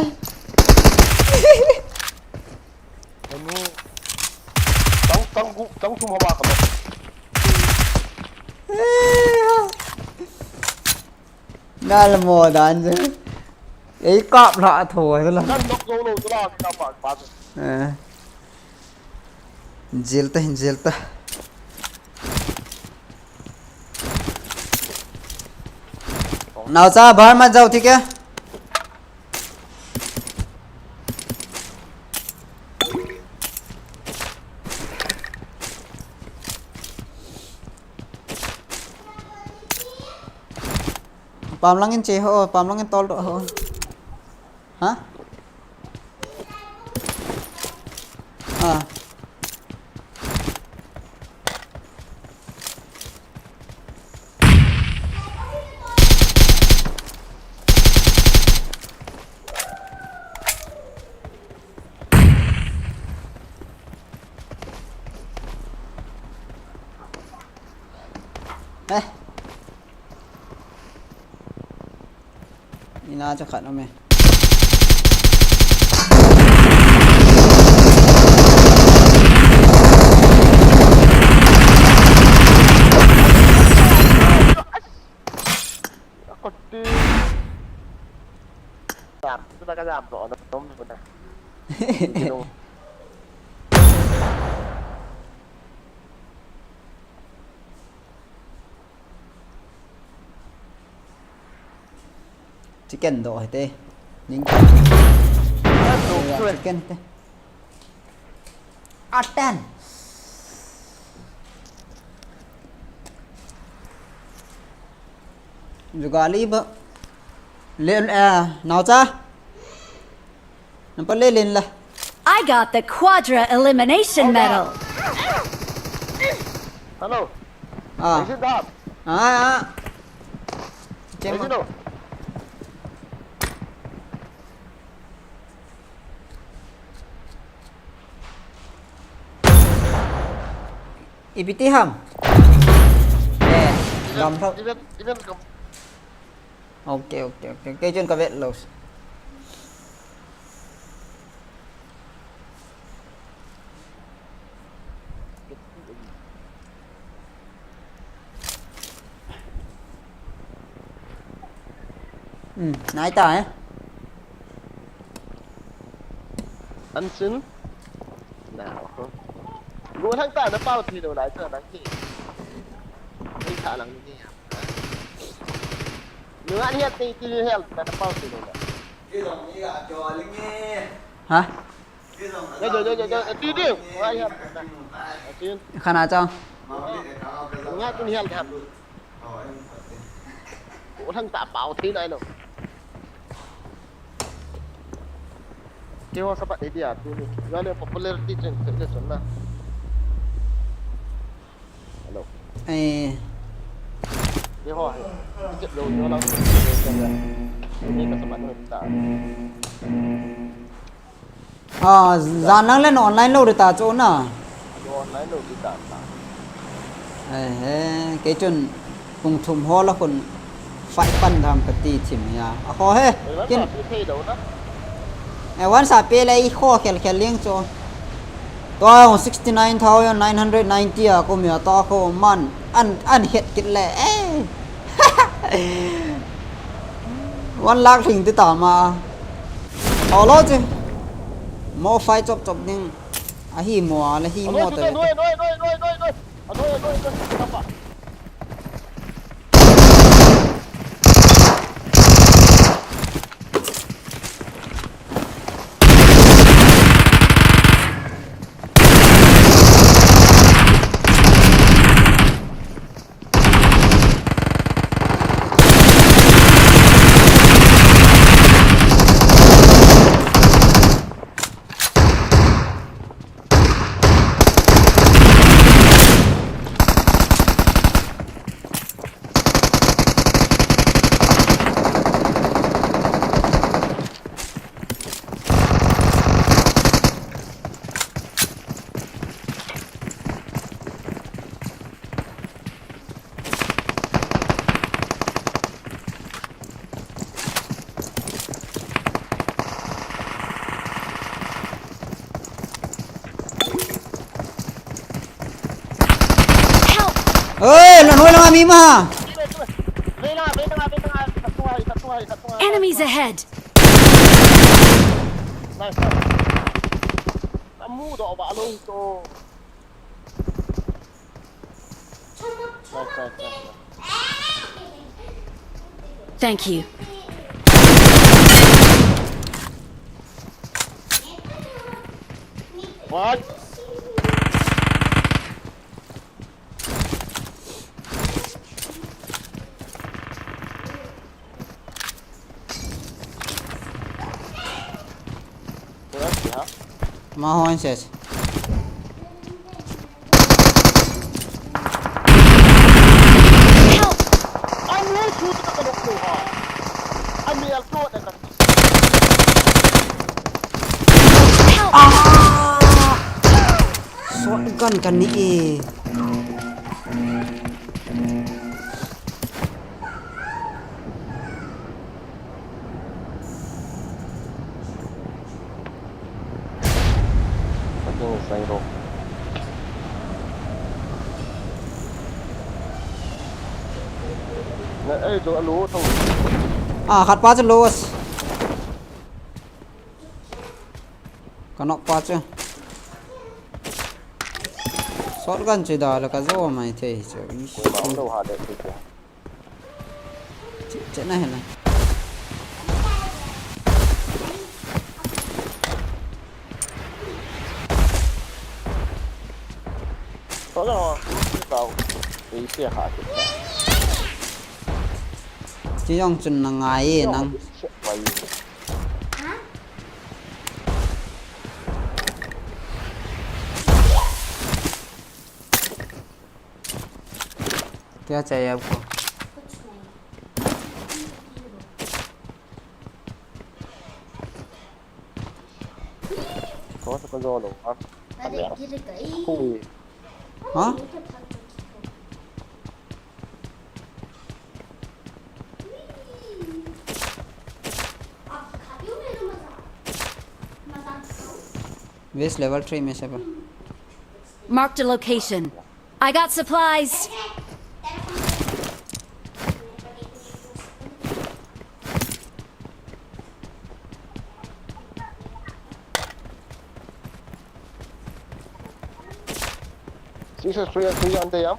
Anu. Tang, tang gu, tang thum haba ka lo. Nal mo dan je. Ei kap la tho la. Kan nok zo lo la ka pa pa. Eh. Jil ta, jil ta. Naocha, bahar mat jao, thik hai? Pam lang in che ho, pam lang in tol ho. Hah? Ah. Eh. Ina chu khat um e. Jam, tu ta ka jam doh na, nom tu na. Chicken doh hite. Ning. Chicken hite. Atan. Jugali ba. Len, eh, naocha. Nampa le len la. I got the Quadra Elimination Medal. Hello. Ah. Is it up? Ah, ah. Is it up? Ipi ti ham? Eh, gam thau. Even, even gam. Okay, okay, okay. Kei chun ka vet lo. Hmm, nai ta eh. An sin. Na. Go thang ta na pau thi lo lai ta nang ki. Ni tha lang ni. Nunga ni hel ti ti hel ta na pau ti lo. Ha? Yo, yo, yo, yo, yo, ti ti. Nunga ni hel ta. Ti. Khana chang. Nunga ti ni hel ta. Ko thang ta pau thi nai lo. Keiho sapat idea tu ni. Nunga ni popularity chen se chen na. Hello. Eh. Ye ho. Chep lo, yo lang. Ni ka samat ni ta. Ah, jan lang le online lo de ta chu na. Yo online lo de ta ta. Eh, eh, kei chun pung thum ho la khun fight pan dam ka ti thim ya. A ho he. Kin. Eh, wan sa pe le i kho khel khel ling chu. Tua sixty nine thousand nine hundred ninety a kum ya tua kho man an, an het kit le. Eh. One lakh hling ti ta ma. Ho lo che. Mo fight chop chop ding. A hi mo a le hi mo te. Help! Oi, lan hoi langa mi ma. Enemies ahead! Nice, nice. Kamu doh ba lo to. Nice, nice, nice, nice. Thank you. What? Koi a si ha? Ama hon ses. Help! Ani su ta ka lo ha. Ani al to da ka. Help! Ah! Shotgun ka ni e. Fucking Zairo. Na, eh, chu alu tho. Ah, khat pa chu low. Ka knock pa chu. Shotgun chu da la ka zo mai thei chu. Ish. Koima um lou ha le chu chu. Che, che na he na. Shotgun ho, tao. Ei se ha chu. Chi jong chun na ngai e nang. क्या चाहिए आपको? Ko sa ko zolo, ha? अरे, गिर गई। Ui. हाँ? West level three में से पर। Marked a location. I got supplies. Six three three ante yam.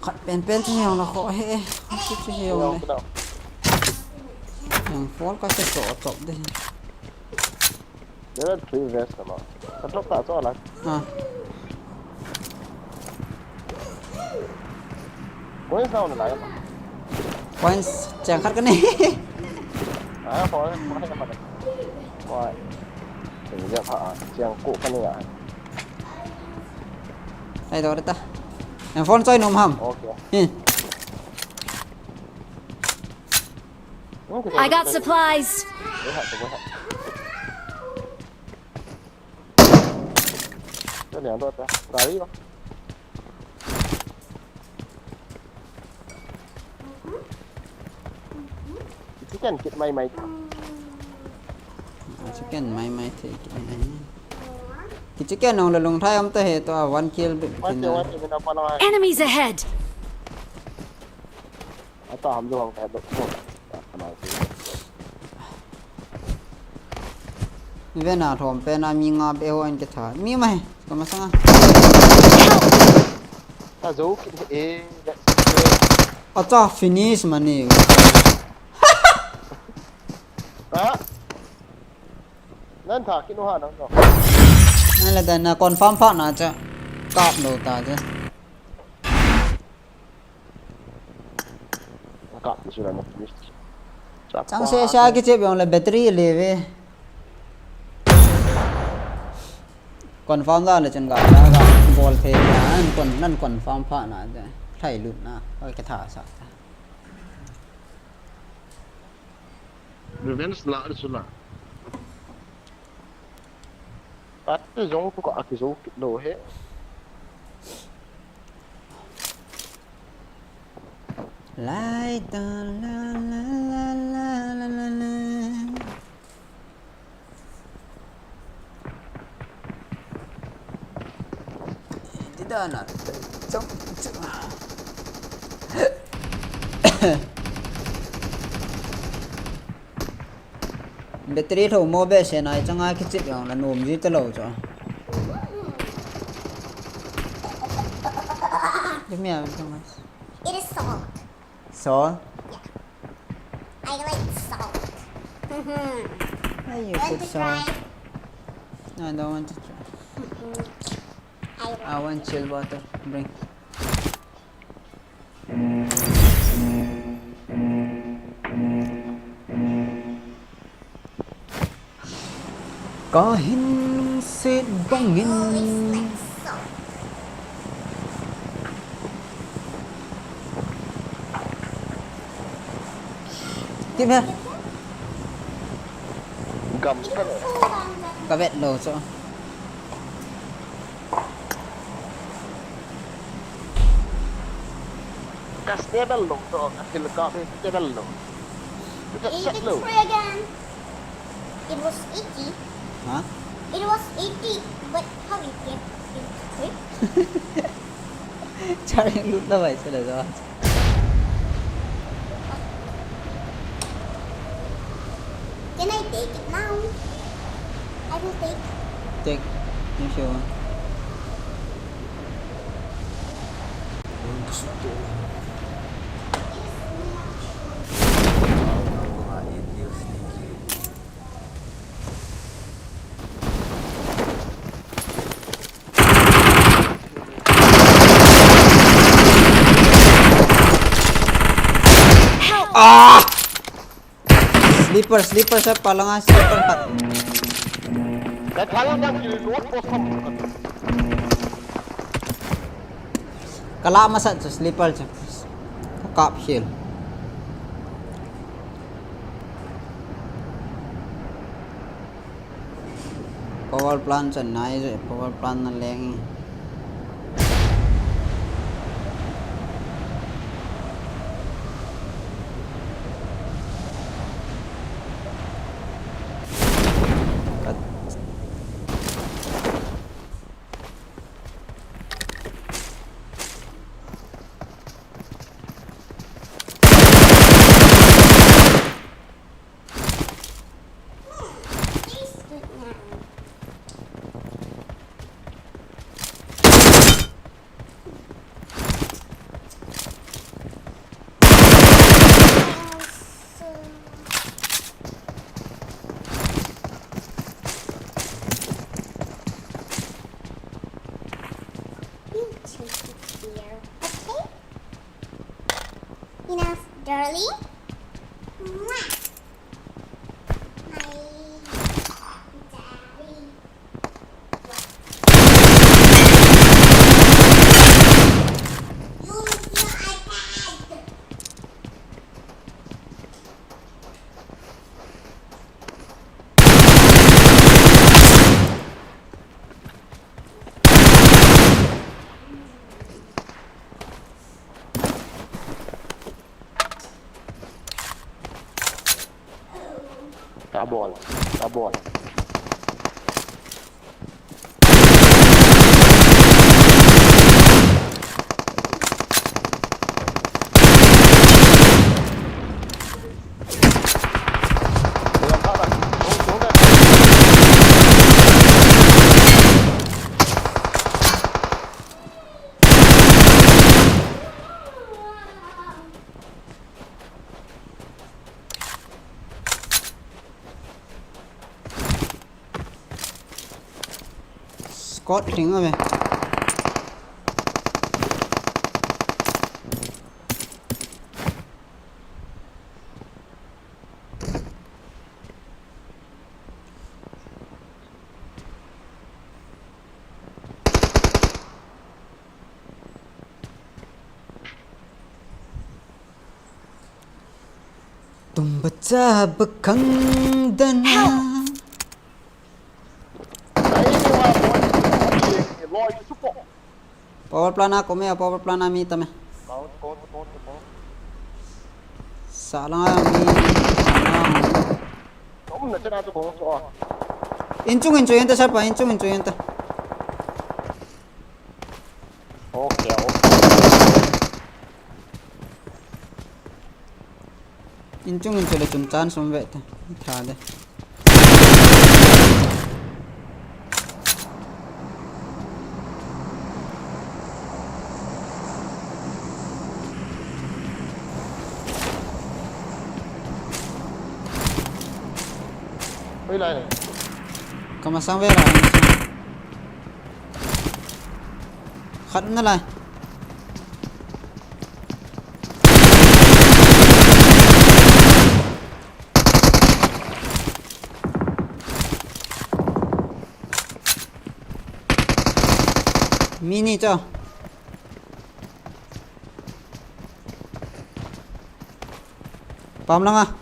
Khat pen pen chu hiong la kho he. Chu chu hiong le. Hiong kina. Hiong fall ka se so top de. There are three vest kama. Ka top ta so la. Ah. Points down la. Points chang khat ka ni. Ah, fall, fall ka ma. Why? Chang ja pha, chang ko ka ni ya. Ai, dor ta. Em phone choi nom ham. Okay. Hmm. Okay, I got okay. Supplies. Wait, wait, wait. Cho liang dor ta. Gari ba. Kichi ken kit mai mai. Kichi ken mai mai thei kit mai. Kichi ken nong le lung thai om ta he to a one kill bit. One kill, one kill, na pa na. Enemies ahead! Ata ham jo hang ka do. Ven a thom pen a mi nga be ho an ke tha. Mi mai. Ka masanga. Ta jo ki e. Acha finish mani. Ha? Nan tha ki no ha nang no. Nan la dan na confirm pha na cha. Kap lo ta cha. Kap ni sura no. Chang se sa ki che biang la battery le ve. Confirm da le chen ga ga bol phe ya an kon nan confirm pha na de. Thai lut na. Oi ka tha sa. Revenge la chu la. Ati jong tu ka aki jo kit lo he. Lai ta la la la la la la. Ti da na. Chong, chong. Battery tho mo be se nai changa kichip jong la nom ji ta lo cho. Give me a, give me a. It is salt. Salt? Yeah. I like salt. Mm-hmm. Why you put salt? Want to try? No, I don't want to try. Mm-mm. I want chill water. Bring. Kahin set bangin. Tim he. Gam ka le. Ka vet lou chu. Ka stable lou chu, ka thil ka stable lou. Ka set lou. Eighty-three again. It was eighty. Huh? It was eighty, but how it get eighty-three? Charging lut na bai sala jo. Can I take it now? I will take. Take, if you want. Ah! Sleeper, sleeper sa palanga, sleeper khat. Ka thalang yang kiri nuot ko sam. Ka la masat chu sleeper chu. Ka kap hial. Power plant chan nai je, power plant na leng. Kat. You take it here, okay? Enough, darling. Mwah. My daddy. Use your iPad. Tabol, tabol. Squad lhing ave. Tumba chaba khangdana. Help! Power plant a kum e, power plant a mi tam e. Salang a mi. Salang. Inchung inchung ente sapa, inchung inchung ente. Okay, okay. Inchung inchung le chun chan sum ve te. Tha de. Oi lai. Kamasang ve la. Khat na lai. Mi ni cho. Pam langa.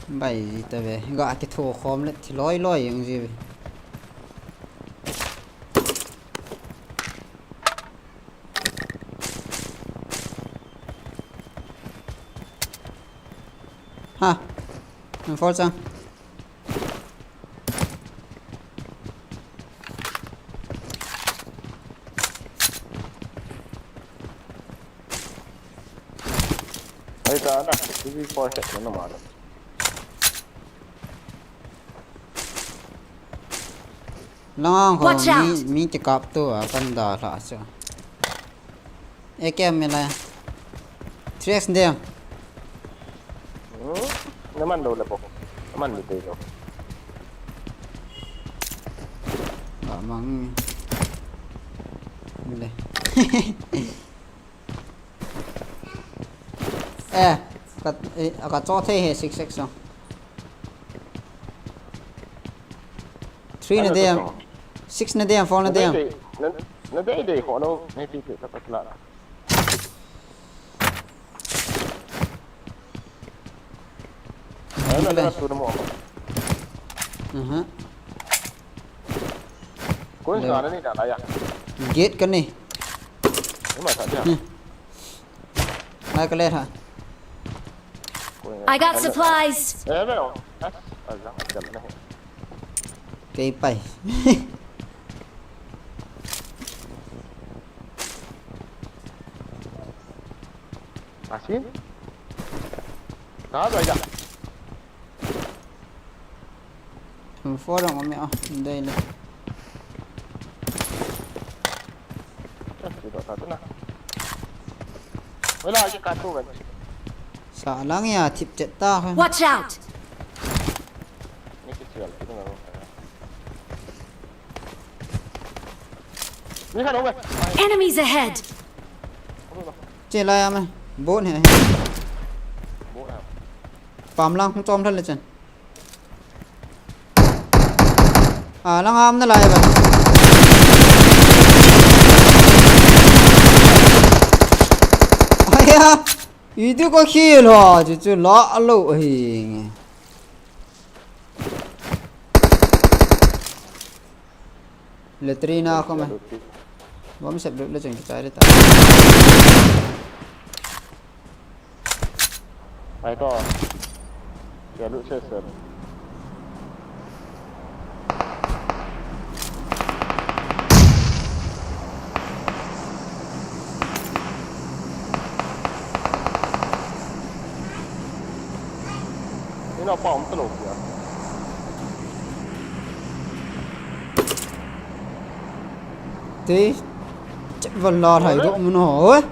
Bai ji ta ve. Ga kitho khom le thi loi loi jeng ji ve. Ha. Nang for chang. Ai ta na, T V four set na ma. Lang ang ko. Watch mi, out! Mi ti kap tu a kan da la cha. A K M mi la. Three X dem. Hmm? Naman daw la po. Naman dito ito. Amang. Mile. Eh, ka, eh, ka cho thei he six X so. Three na dem. Six na dem, four na dem. Na dei dei ko no, na ti ti ta patla. Ano na tu mo. Aha. Kun sa na ni na ya. Gate ka ni. Ima sa dia. Hmm. Lai ka le tha. I got supplies. Eh, veo. Ah, ah, jang, jang na. Kei pai. Asin? Ka ba ja. Thum four ang ome a, dei le. Wala ki ka tu kan. Sa lang ya thip chet ta. Watch out! Ni ki sial tu na. Ni ka no. Enemies ahead! Che la ya me. Bon he. Bon ha. Pam lang hung chom thal le chen. A, lang am na lai ba. Aya, itu ko khil ho, chu chu la lo hi. Latrine a ko mai. Bom sep lut le cheng kichai le ta. Ai to. Kei lut se se. Ina pa um talo kya. Te, chet val la thai do mun ho, oi.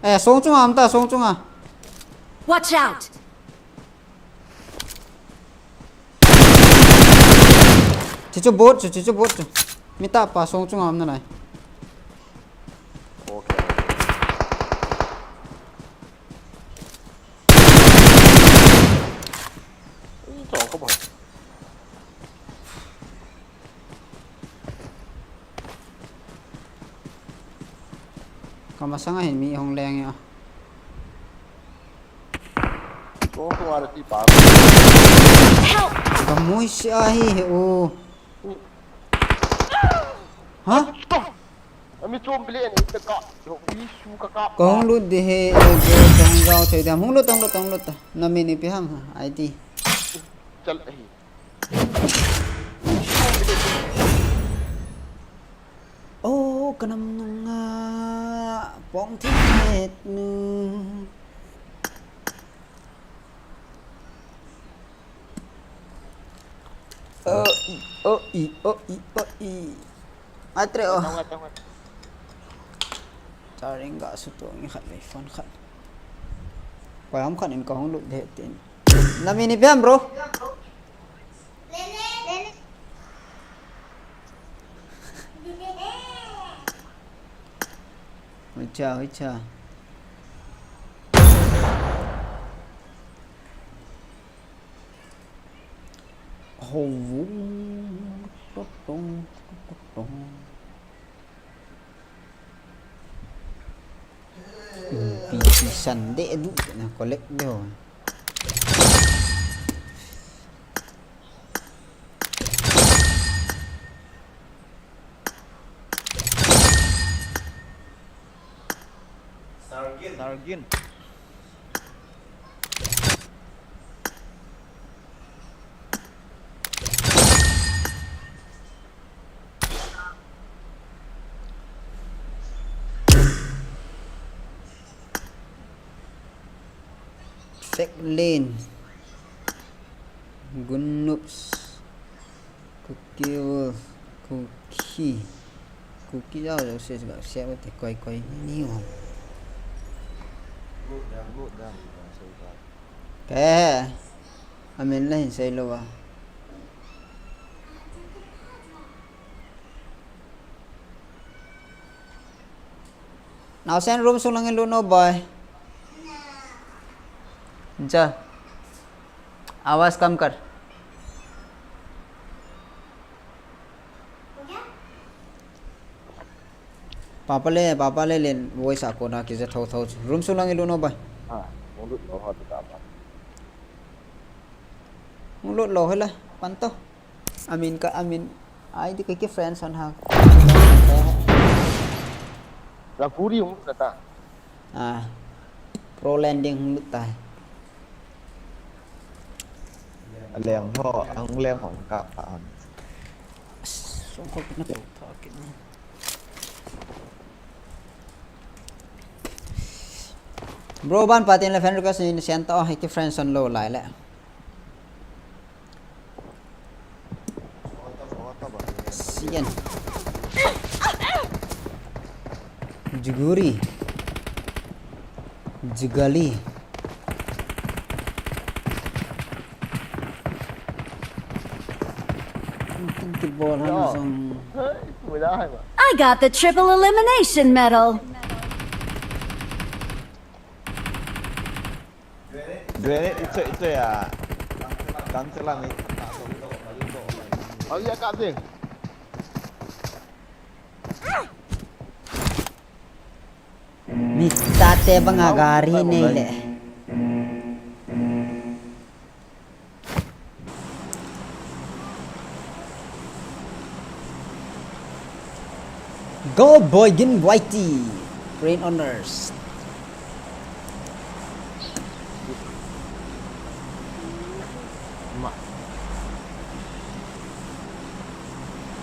Eh, song chunga am ta, song chunga. Watch out! Chichu bot chu, chichu bot chu. Mi ta pa song chunga am na lai. Okay. Ih, chong ko ba. Ka masanga hin mi hung leng ya. Ko ko ara ti pa. Help! Ka mui si a hi he o. Ha? Ami chom bile ni ka ka. Yo, isu ka ka. Kong lut de he, eh, bro, kong gao thei dam. Hung lut, hung lut, hung lut. Na mi ni pi ham ha, I D. Chal ahi. O, ka nam nunga pong thei het nu. O, i, o, i, o, i, o, i. Ai, tre o. Tong, tong, tong. Charging ga su to ngi khat le phone khat. Koi ham khat in ka hung lut de tin. Na mi ni bem, bro. Hoi cha, hoi cha. Ho vung, totong, totong. N P C Sunday du te na collect do. Sargin. Fake lane. Gun noobs. Kuki, Kuki. Kuki jao jao se ga se te koi koi ni ho. Lut dam, lut dam, lut dam, sei ba. Ke. Amin la hin sei lou ba. Naosen, room sung lang in lut o boy. Ja. आवाज कम कर। Papa le, papa le, le, voice a kona kija thotho. Room sung lang in lut o boy. Ha, hung lut lou ho ta ba. Hung lut lou hela, pan to. Amin ka, amin. Ai di ka ki friends on ha. La puri hung lut ta. Ah. Pro landing hung lut ta. Aleng ho, ang leng ho ka pa hon. Song ko na to ta kin. Bro, ban pa tin le friend request ni send to, hiti friends on lou lai le. Sian. Juguri. Jugali. Tingki bol han zong. Hey, wala hai ba? I got the triple elimination medal. Grenade, ito, ito ya. Tang tela ni. Alia ka ding. Mita te banga gari nei le. Go boy gin Y T. Brain owners. Ma.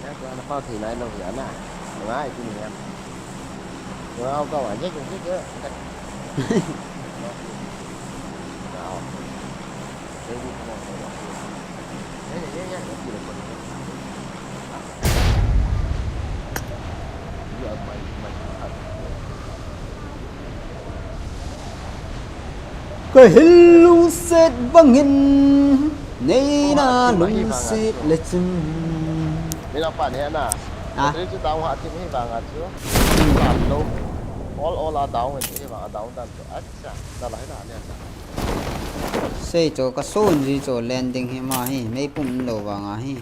Ya, ko ana pa thei lai lou ya na. Ngai ti ni ya. Ko au ka wa je je je. Au. Baby, come on, come on. Ya, ya, ya, ya. Ka hil lungset bangin, nei na lungset le chun. Mina pa ne na. Ah. Battery chu down ha ti mi vanga chu. Hmm. Tam lo. All, all are down, ti vanga down dan chu. Acha, na la hi na ne na. Sei chu ka sun ji chu landing hi ma hi, meipum lou vanga hi.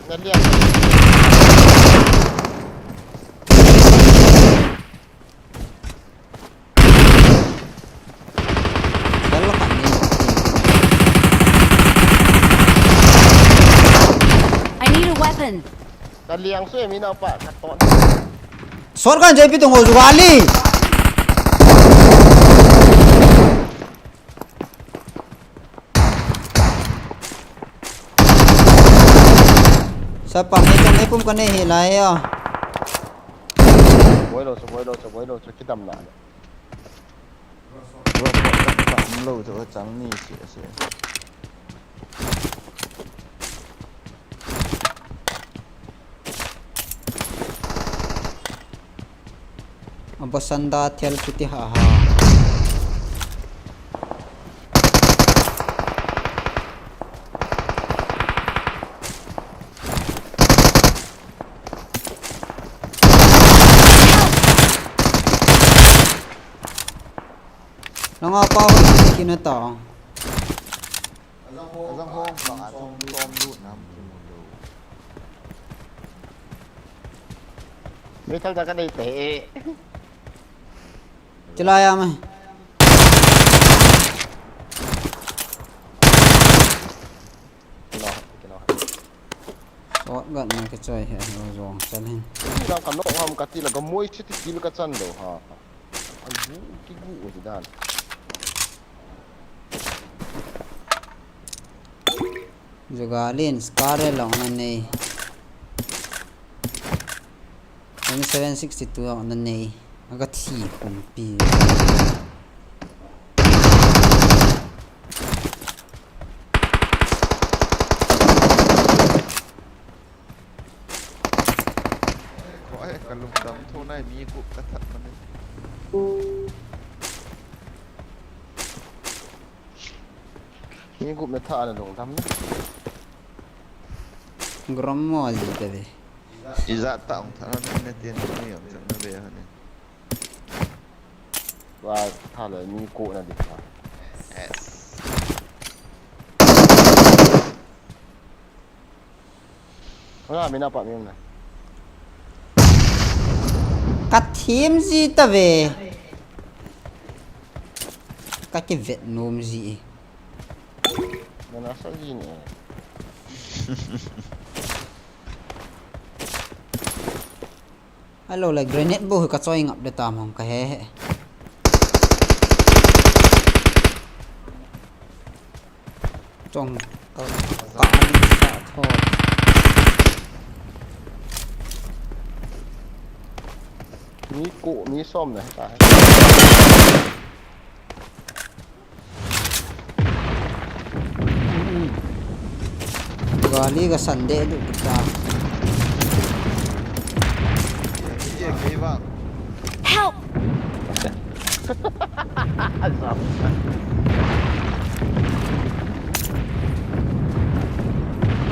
Na lian. Dal la kan ni. I need a weapon. Ka liang su em ina pa ka ton. Sor kan J P tung ho jugali. Sapa, meipum, meipum ka nei hi lai a. Boi lou chu, boi lou chu, boi lou chu, kidam na. Bro, bro, bro, bro, bro, bro, bro, bro. Abo sanda thel kiti ha ha. Anga pa ho kina ta. Azang hong pa a chom chom lu nam kimu lu. Meithal ta ka nei te. Chila ya mai. Kino, kino. Shotgun na ka choi he, zong chan hin. Ti lam ka nok ham ka ti la ka moi si ti kil ka chan lo ha. Ai bu ki bu u ti dan. Jugalin, Scar long na nei. Ani seven sixty-two long na nei. Aga thi kumpi. Ko ai ka lungdam tho nai mi gup ka that mani. Mi gup na tha na lungdam na. Grom mo ji te ve. Ija ta ong tha na ne tin ni ong chang na ve ha ni. Wa tha le mi ko na di tha. Yes. Nga mi na pa mi na. Ka thim ji ta ve. Ka ki vet nom ji. Na na sa ji ni. Hello, le grenade bu ka choi ngap de tam hong ka he he. Chong ka ka ani sa tho. Mi ko mi som na ta. Gali ka sande du ta. Help!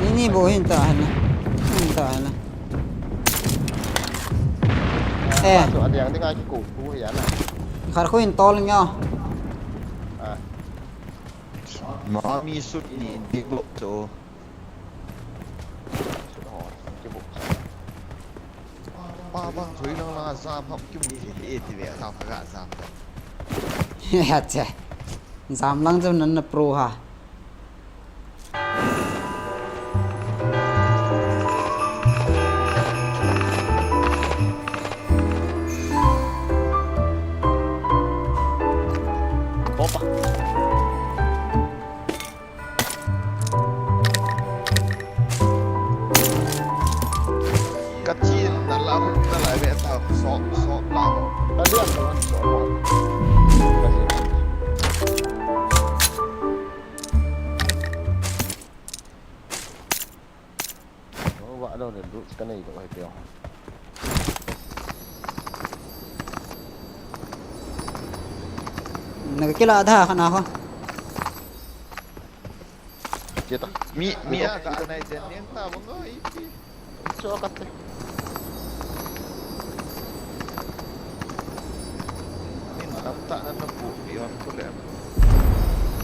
Ini bo hin ta hana. Hin ta hana. Eh. Khar khu in tol nge. Ma mi sut ni in big block cho. Pa bang thoi nang la jam ham kimu thei e ti ve ta ka jam. Acha. Jam lang jam nan na pro ha. Opa. Ka chin na la hun na la ve ta so so la ho. Ka lian to an so ho. Ka lian. Wa lo le lu ka nei lo hai peo. Na ka kila da kha na ho. Kita. Mi mi a ka nai jen ning ta bang oi. Cho ka te. Min tam ta na na pu yon ko le.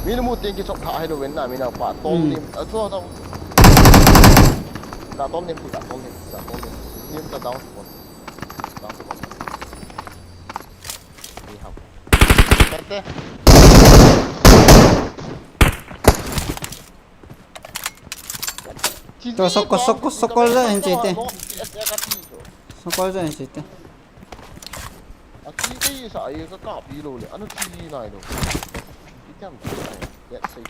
Min mu ting ki chok tha hai lo ven na min a pa tol lim. A cho ta. Ka tol lim, ka tol lim, ka tol lim. Lim ta down spot. Down spot. Ni ham. Karte. To sokol, sokol, sokol ja hin chete. Sokol ja hin chete. Aki ke sa ai ka ka pi lo le. Anu ti nai lo. Itam. Let's say.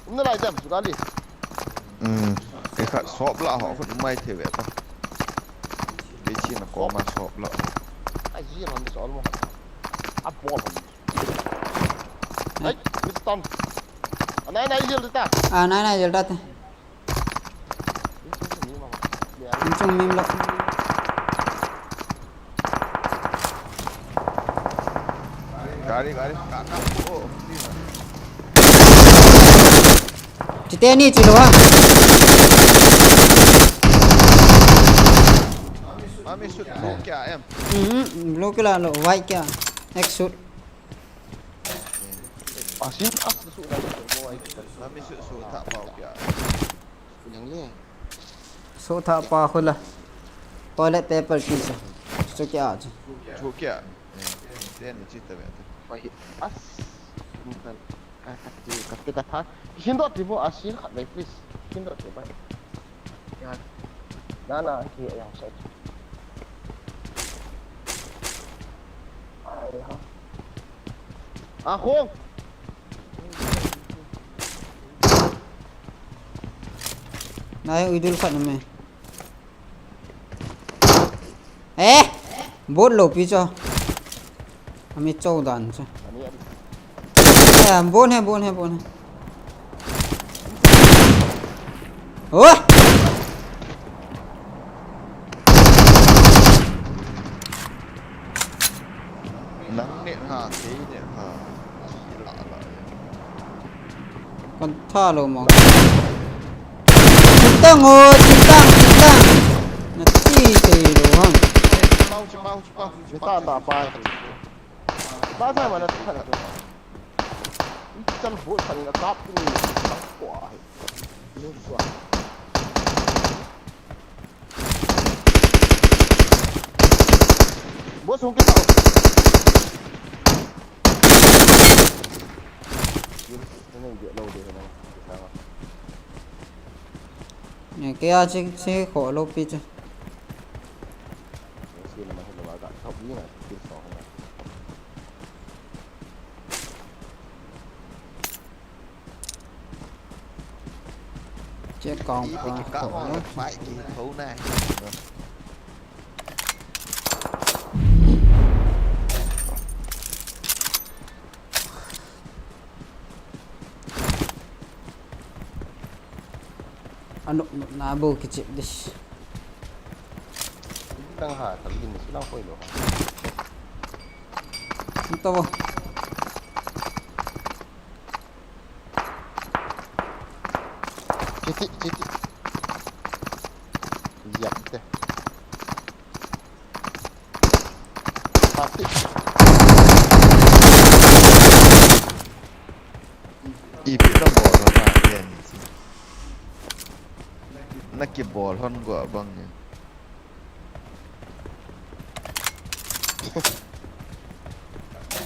Um na lai tam su ka li. Hmm. E kha sop la ho khun mai the ve ta. Ke chi na ko ma sop la. Ai ji ram so mo. A bol. Ai, mi tan. Anai nai jil ta. Ah, nai nai jil ta. Insung mim lo. Gari, gari, ka, ka, oh. Chite ni chilo ha. Mami shoot blue kya em? Mhm, blue kya lo, white kya? Next shoot. Asin as su na mo ai. Nami su su ta pau kya. Yang le. Shoot tha pa khula. Toilet paper ki sa. Chu kya chu. Chu kya. Then ni chita be. Wai as. Bukan. Ka ka ti ka ti ka tha. Hin dot ti bo asin khat ve please. Hin dot ti ba. Ya. Na na ki yang sa. Ai ha. A khong. Nai, uidul khat na me. Eh! Bot lo pi cho. Ami cho dan cho. Ani ani. Eh, bon hai, bon hai, bon hai. Oh! Nang ne ha, kei ne ha. Ila la. Kon tha lo mo. Chintang ho, chintang, chintang. Na ti te lo ham. Pau, pau, pau. Ni ta ta pa. Ba sa ma na ta na. Chal bo sa ni na kap ni. Ko ai. Ni ko. Bo sung ke ta. Ni de lo de na. Ni ke a chi chi ko lo pi chu. Sila ma hilo aga top ni na kill song na. Che kong Ki pa ki ka ko mo lo. Fight ki thou na. Anu na bo ki chip dis. Tang ha, tam din silang koi lo. Ito bo. Chiti, chiti. Yap te. Pati. Ipi na bol hon na yen. Na ki bol hon go abang ni.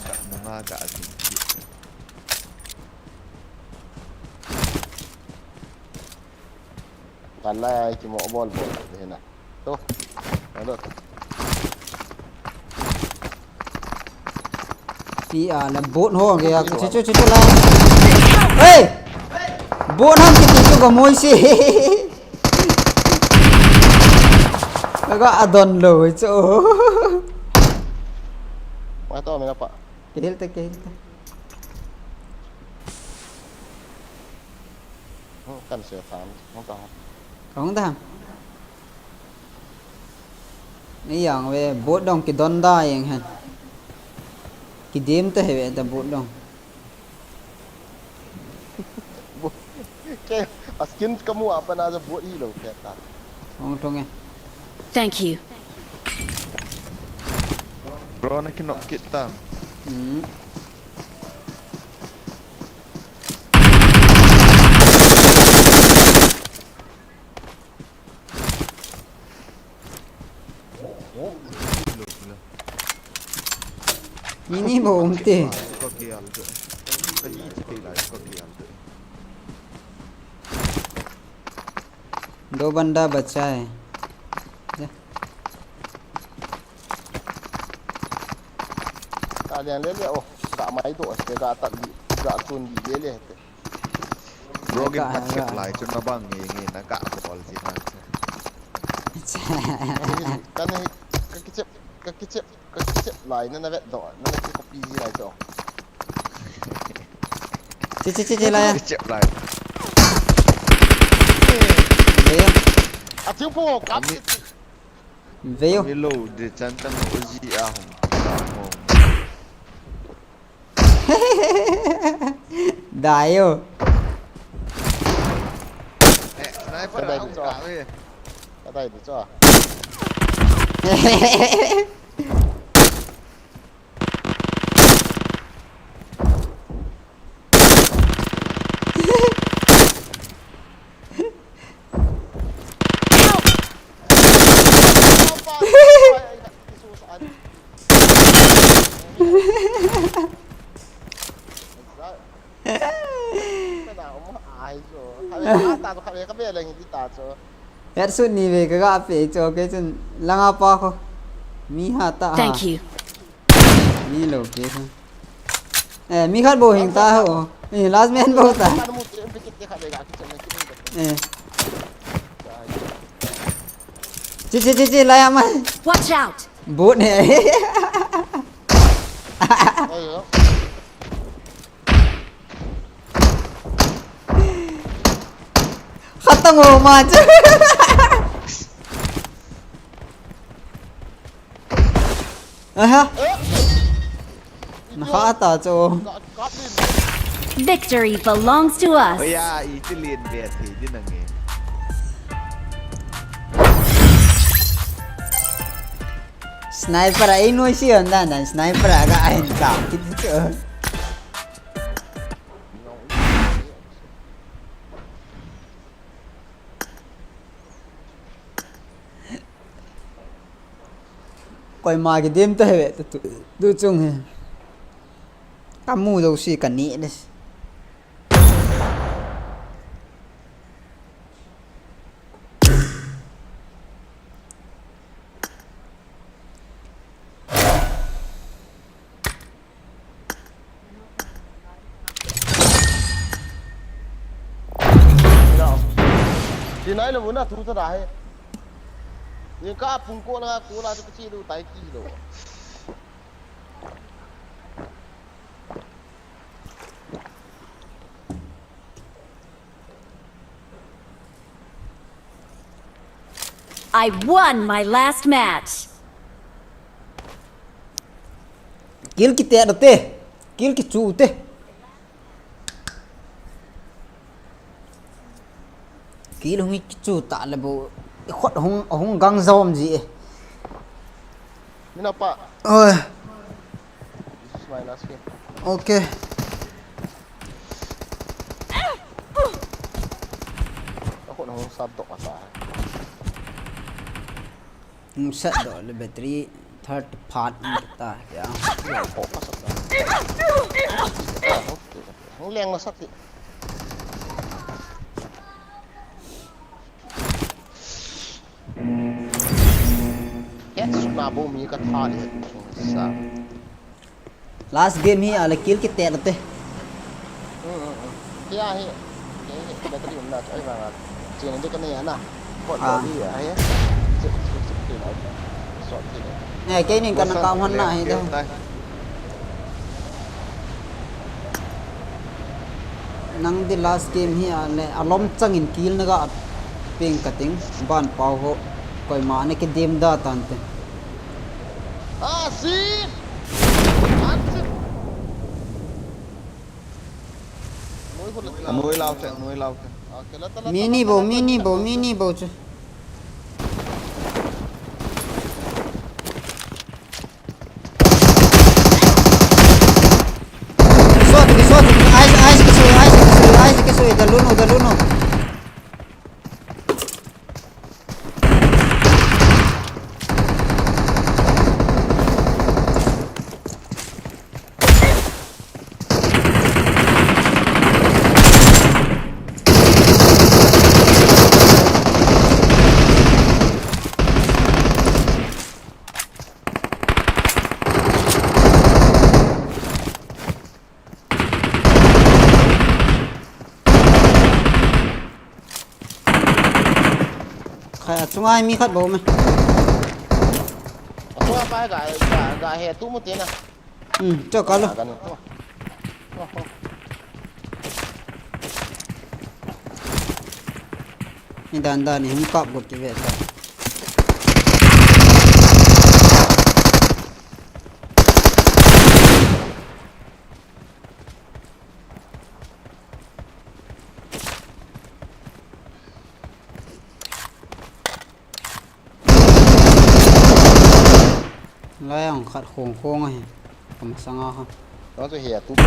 Ka nunga ka asin. Kan lai ai ki mo bol bol de na. To. Alo to. Pi a la bot ho ge a chu chu chu la. Hey! Bot ham ki chu ga moi si. Ga adon lo chu. Wa to me na pa. Kehil te, kehil te. Kan se tham. Hong ta. Kong da. Ni yang ve bot dong ki don da yang hen. Ki dem te he ve ta bot dong. Ke askin kamu apa na ja bot hi lo ke ta. Hong thong e. Thank you. Bro na kinok kit ta. Hmm. Ni ni bo um te. Ko ki al de. Ka ni te la ko ki al de. दो बंदा बचा है। Ka lian le le o. Ka mai do te ka ta ka tun di le le te. Bro gin ka chep lai chun na bang nge nge na ka bol si na. Ka ne ka kichep ka kichep ka kichep lai na na vet do na na ki copy ji lai cho. Che che che che la. Chep lai. Ve. A tiu po ka. Ve yo. Mi lo de chan chan ho ji a hom. Hom. Dai yo. Eh, sniper a hom ka ve. Ka dai di cho. Hey, Ai jo. Khatvei kata jo, khatvei kabe leng hiti ta jo. Headshot ni vei kaga pe jo, kei chun langa pa kho. Mi ha ta ha. Thank you. Mi lo kei kho. Eh, mi khat bou hing ta ho. Eh, last man bou ta. Khatvei mu ti, em pe kit te khatvei ga kit chen kit ni. Eh. Chi, chi, chi, chi, lai ama. Watch out! Bot ne. Ai jo. Khatang ho ma chu. Aha. Naha ta chu. Victory belongs to us. Oya, iti lin be thi di nange. Sniper a ino si on dan dan sniper a ga ahin ta kiti chu. Koima kidem ta heve tu, tu, tu chung he. Kamu jouse kani le. Ti nai lo na thu ta dai. Ye ka pung ko la ko la ti chi lu tai ti lo. I won my last match. Kill kiti ate. Kill kichu te. Kill hung kichu ta le bou. Khot hung, hung gang jom ji e. Mina pa. Oi. This is my last game. Okay. Ako na hung sab tok ata. Hung sab tok le battery third part ta kya. Ako pa sab ta. Hung leng na sab ti. Yes, na bo mi ka tha le sa. Last game hi a le kill kiti ate. Hmm, hmm, hmm. Kya hi? Kya hi? Battery um na choi vang a. Chen de ka ne ya na. Ko to hi a hi. Chip, chip, chip, chip. Shot kit. Ne, kei ning ka na ka hon na hi de. Nang di last game hi a le, alom chang in kill na ga peng ka ting, ban pau ho, koima na kidem da tan te. Ah, si! An si! Noi lau te, noi lau te. Ah, kela tala, mi ni bo, mi ni bo, mi ni bo chu. Shot, shot, ice, ice kisui, ice kisui, ice kisui, dalun o, dalun o. Khai, achunga mi khat bou me. Achunga pa ga, ga, ga he tu mu te na. Hmm, cho ka lo. Ga, ga ni to. Ni dan dan ni hung kap got ki ve ta. Lai ang khat khong khong ahi. Kama sanga ha. Đó tôi hè túp.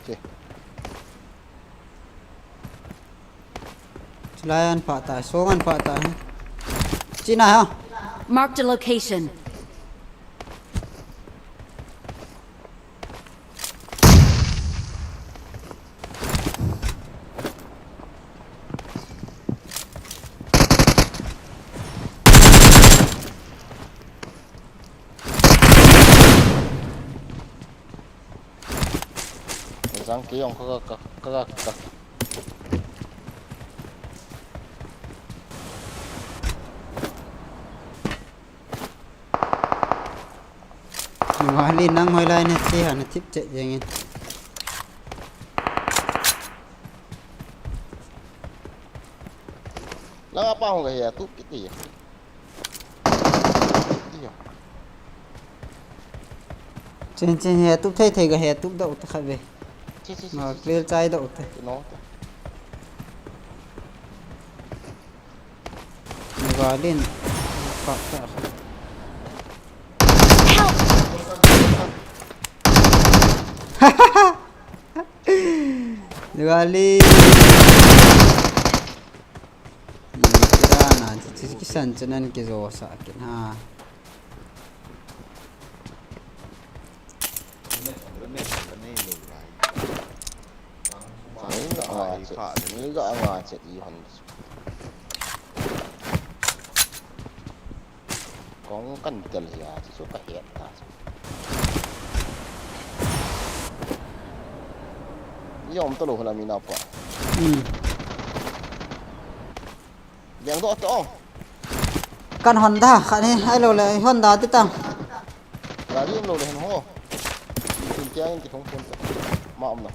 Chê. Lai an pha ta, song an pha ta. Chi na ha. Marked a location. Tang kei jong ka, ka, ka, ka, ka. Wali nang hoilai na che ha na thip che jeng in. Langa pa hung ka he tup kiti. Chen chen he tup thei thei ka he tup dau ta kha ve. Chi, chi, chi, ma chi, chi. Clear chai dau ta. Chi no ta. Ni valin. Pak ta. Help! Diwali. Ni kira na, chi, chi, kisan chanan kijo sa kin ha. Ni ga nga che, ni ga nga che i hon. Kong kan tel hi a, chu chu ka het ta chu. I om to lo hula mi na pa. Hmm. Leng do to. Kan Honda, khat ni, ai lo le, Honda ti tang. Gari um lo le hen ho. Tin tiang in ki thong pon ta. Ma om na.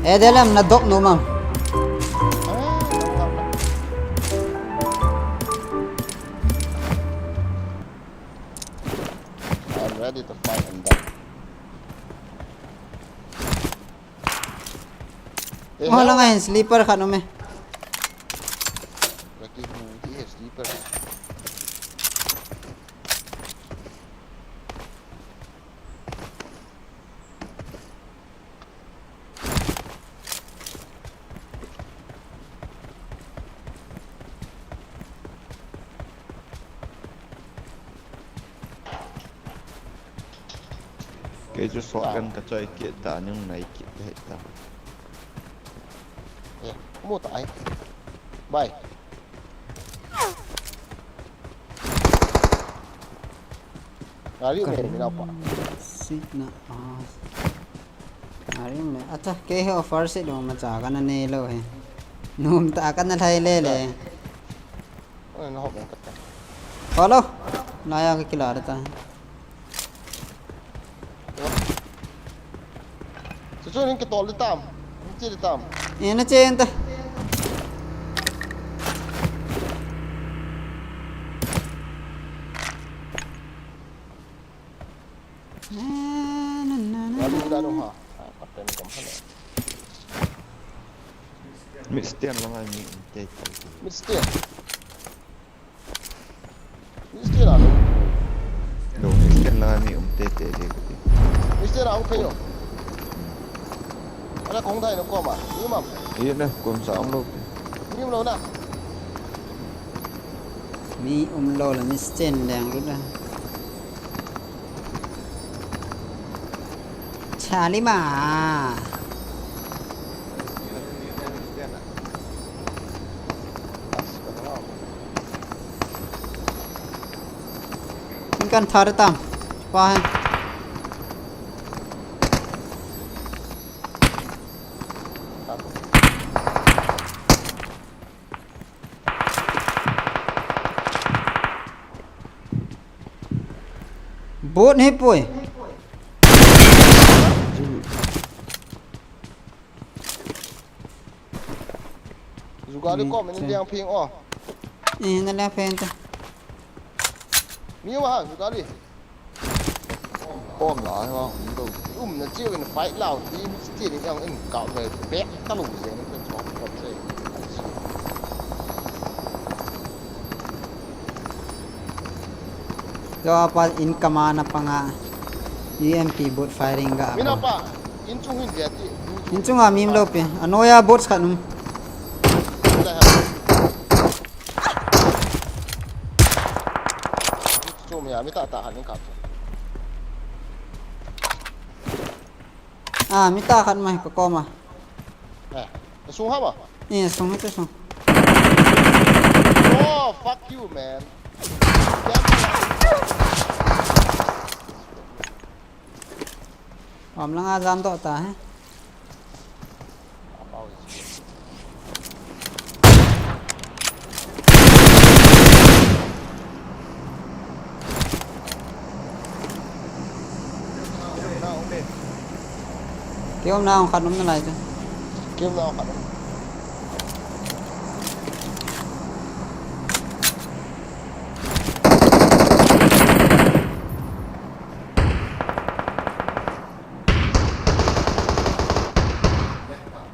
Eh, delem na dok no ma. I'm ready to fight and die. Eh, oh, hello. Lang ahin sleeper khat um e. Lucky, hmm, he is sleeper. Kei chu shotgun ka choi kit ta, nung nai kit ta. Eh, mu ta ai. Bye. Gari um e, mi nao pa. Sit na, ah. Gari um e. Acha, kei hi offer sit dong ma cha ka na nei lou hi. Nom ta ka na thai le le. Oi, na hop ka ta. Hello. Na ya ka kila ta. Chu chu nin kitol di tam. Nin che di tam. Eh, na che ente. Na, na, na, na, na. Wali na no ha. Ah, paten kam ha le. Mid stand lang ai mi te te. Mid stand. Mid stand a lo. Lo, mid stand lang mi um te te de. Mid stand a um phe yo. Ala kong thai na ko ma. Ni mam. Ye na, kom sa um lo. Ni um lo na. Mi um lo la mid stand leng lut na. Charlie ma. Nin kan thar tam. Pa hai. Bot hi poi. Zugali ko, min liang phing o. Eh, na liang phing ta. Mi wa ha, zugali. Om la, ai wa, um do. Um na chiu in fight lao, ti, ti ni yang in kau ve, pek ta lu se, ni ta chok, chok se. Cho pa in kamana panga, U M P boot firing ga. Mina pa, in chung hin dia ti, du chu In chunga mi um lou pi. Anoiya bots khat um. Chu mi a mi tah tah khat in kap. Ah, mi tah khat mai ka koma. Eh, sung ha ma? Eh, sung ha sung. Oh, fuck you, man. Om langa jam doh ta he. Kei um na um khat um nalai chu. Kei um na um khat um.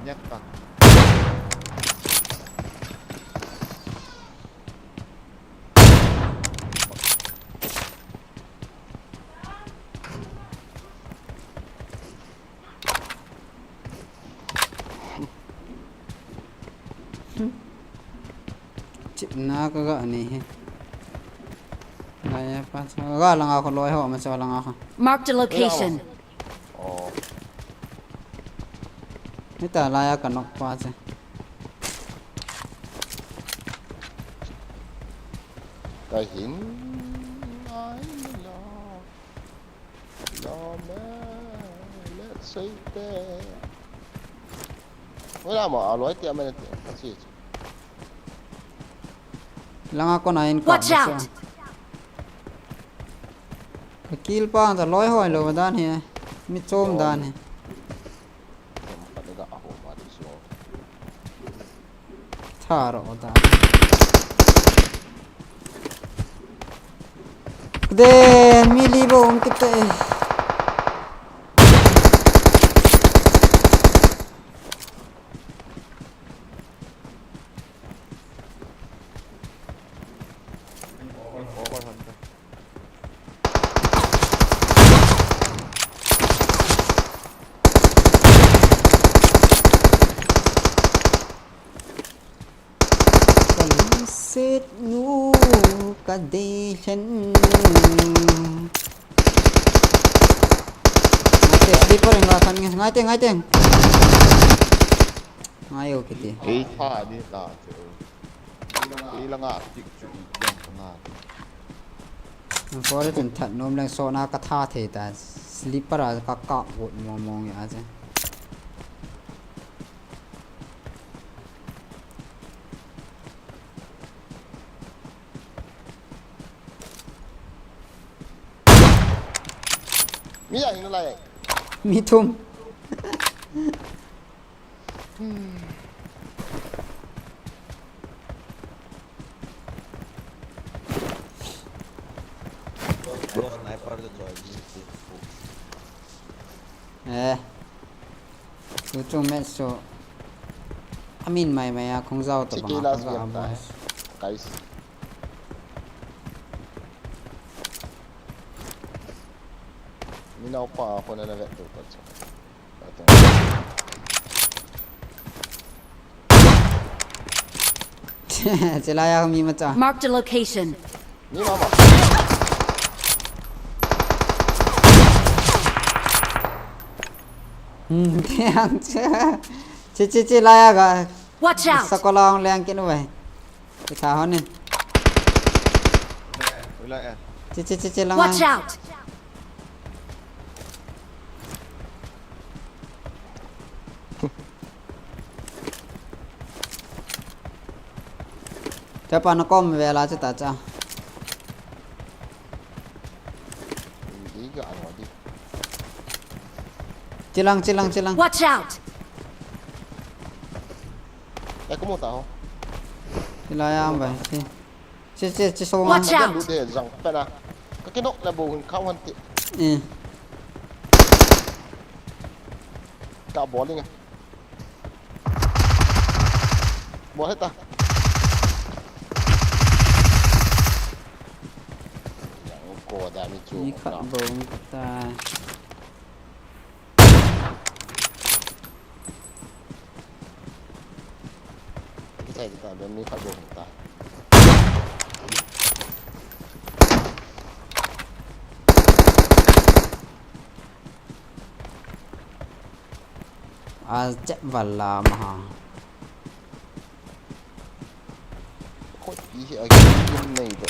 Nyak ta. Chipna ka ga ni he. Lai pa cha ga langa kho loi ho ma cha langa kho. Marked a location. Oh. Ni ta lai ka nok pa cha. Ka hin ai lo. Lo me, let's say that. Wala mo, alo ai ti a me ti a si. Langa kona in ka. Watch out! Ka kill pa ta loi hoi lo dan he. Mi chom dan he. Chom ka de ga a ho ma di so. Tharo ta. De mi li bo um kit te. Ka lungset nu ka dei lhen nu. Ngai te, sleeper nga khan ngai, ngai te, ngai te. Ngai o kiti. Ei tha ni ta chu. Ei langa tik chu i yang nga. Ang kore tun that nom leng so na ka tha thei ta. Sleeper a ka ka ut mong mong ya che. Mi a hin lai. Mi thum. Bro, sniper de choi. Eh. Tuchung match chu amin mai mai a khongjao to banga khongjao a boys. Guys. Mi nao pa khona na vet to pa chu. Chilai a mi macha. Marked a location. Ni mama. Hmm, tiang che. Che, che, che, lai a ga. Watch out! Sakola ong leng kin uwe. Kita honin. Ula ya. Che, che, che, che, lang. Watch out! Chapa na kom vela chata cha. Chilang, chilang, chilang. Watch out! Eh, kumuta ho. Chila yang bai. Chi, chi, chi, chi so. Watch out! Lu de jang pena. Ka kinok le bo hun khau han ti. Eh. Ka bowling. Bol heta. Yang ko da mi chu. Ni khat bong ta. Hai ta, mi khat bou ta. A chep val la ma ha. Khut pi hi a kim nei de.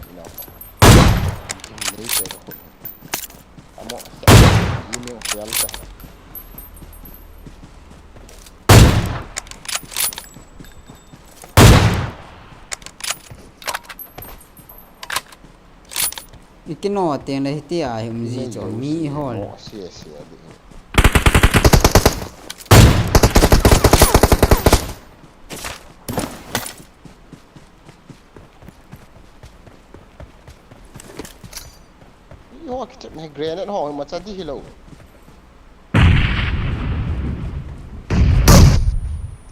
Ina pa. Kim nei de khut. Amo sa. Ini vel ta. I kino teng le hitia hi um ji chu mi i hol. Mo sia sia di. I ho kichep ne grenade ho ma cha di hi lo.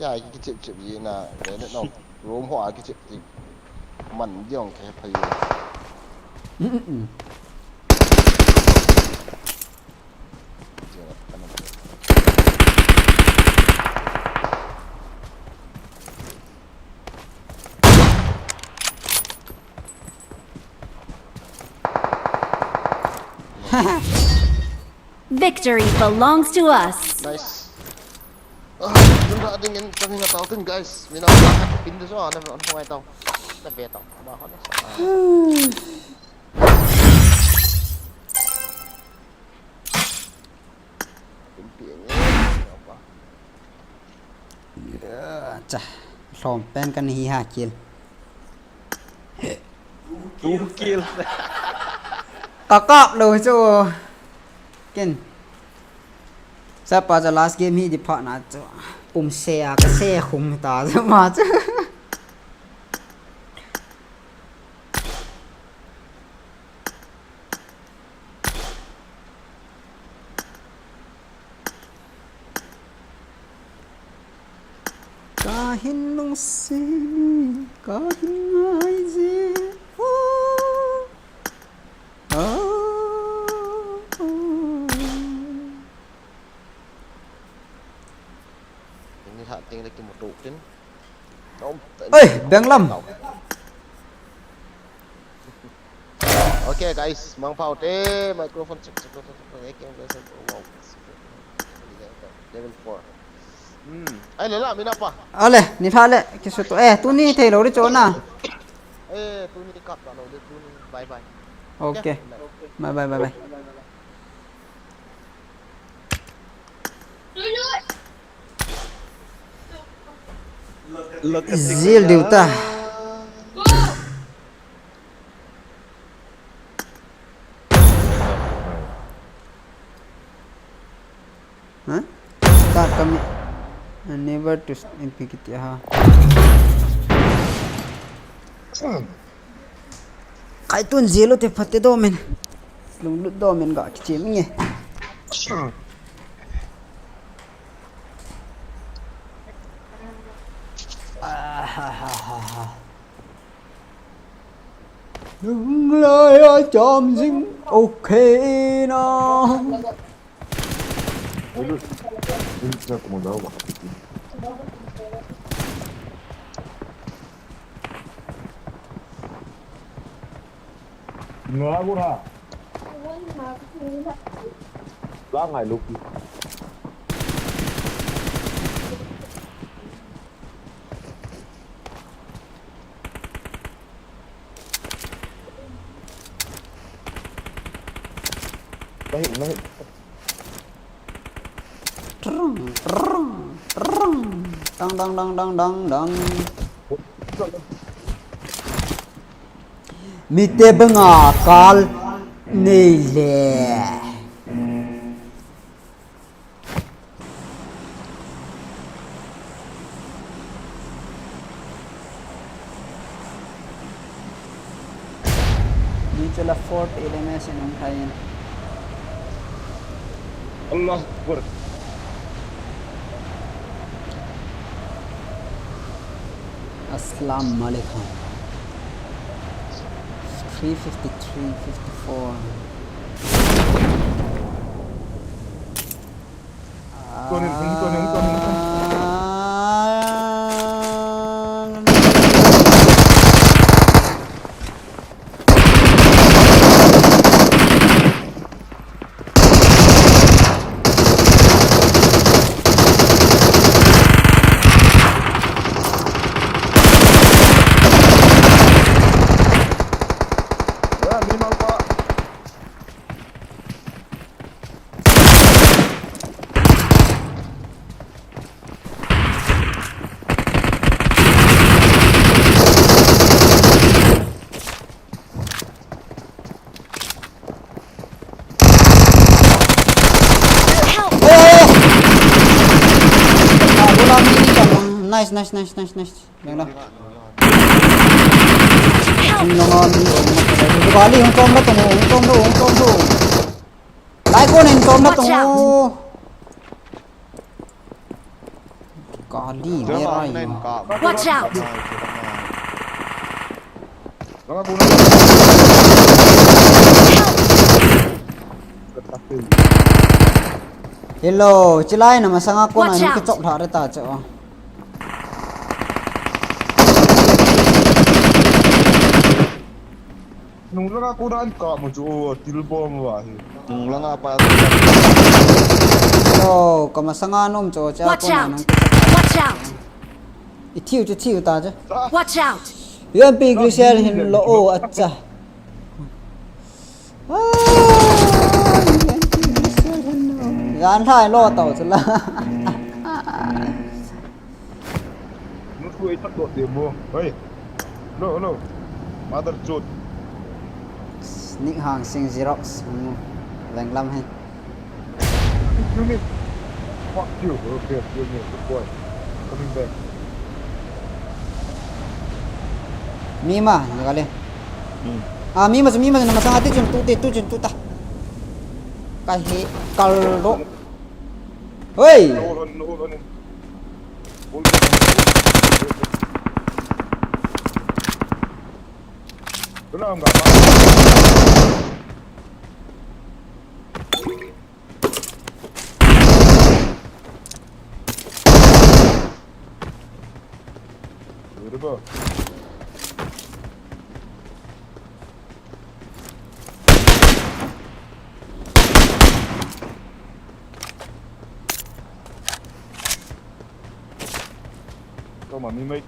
Ya kichep chep ji na grenade no. Room ho a kichep ti. Man diong ke phayu. Mm, mm. Victory belongs to us. Nice. Ah, tun da ding in kami na tau tin, guys. Mina na pin de so na on hoi tau. Na be tau. Ba ho na sa. Pin pi ni. Ba. Ya, cha. Lhom pen kan hi ha kill. Two kill. Ka kap lou chu. Ken. Sa pa cha last game hi di pha na chu. Pum se a ka se khum ta chu ma chu. Ka hin nung si, ka hin ngai je. Ah, ah, ah. Ini ha ting lagi motor tin. Oi, benglam. Okay, guys, mang pau te, microphone check, check, check, check, check, check, wow. Level four. Hmm. Ai, le la, mina pa. Ale, ni tha le, kisu to. Eh, tuni thei lo ri cho na. Eh, tuni kap ta lo le, tuni. Bye bye. Okay. Bye bye, bye bye. Zil diu ta. Huh? Start kami. Never to s-, M P kiti ha. Kai tun zil u te phate do men. Lunglut do men ga kiche mi nge. Ah, ha, ha, ha, ha. Nung lai a chom jing, okay na. Ui, ui, ui, ui, ui, ui. Nga gura. La ngai lupi. Nahi, nahi. Trrrm, trrrm, trrrm. Dang, dang, dang, dang, dang, dang. Mite banga kal nei le. Ni chula fourth element in hung thai in. Allahu Akbar. Assalamu alaikum. Three fifty-three, fifty-four. Tuan in, tuan in, tuan in, tuan in. Ah. Nice, nice, nice, nice, nice. Leng la. Hung long a mi, hung long a mi. Gali, hung chom la tung, hung chom la, hung chom la. Lai kon in chom la tung. Watch out. Gali, me rai. Watch out. Hello, chilai na masanga kona. Watch out. Kichop lha re ta cho. Nung langa kona an kap mo chu, o, til bom va hi. Nung langa pa. O, kamasanga nom cho cha. Watch out. Kona nung. Watch out. I thiu chu thiu ta cha. Watch out. U M P Grisel hin lo, o, acha. Ai, U M P Grisel hin lo. Yan thai lo tau chu la. Nuthu ei thak doh te mo. Hoi. Hello, hello. Mother chode. Nick Hang Sing Xerox. Hmm. Lenglam hi. Kill me. Fuck you. Okay, kill me. Good boy. Coming back. Mi ma, ni kale. Hmm. Ah, mi ma, mi ma, na masang ati chun tu te, tu chun tu ta. Kahi, kal do. Hoi! No, no, no, no. Come on, mi mate.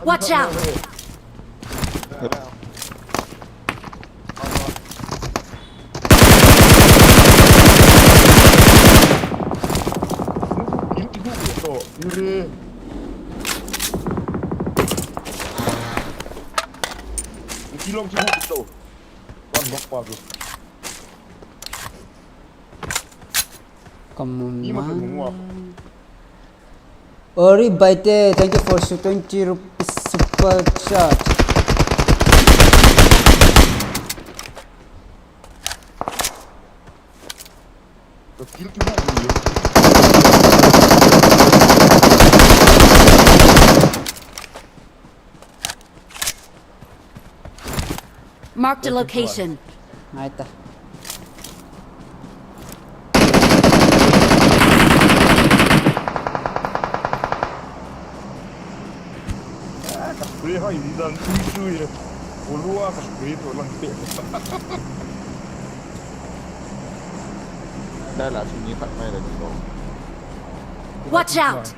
Watch out! Kamun man. Ori Baite, thank you for su-, twenty rupees super chat. Marked a location. Ngai ta. Ka spray hai ni dan tui tui e. Olua ka spray to lang te. Dai la sini khat mai la ni ko. Watch out!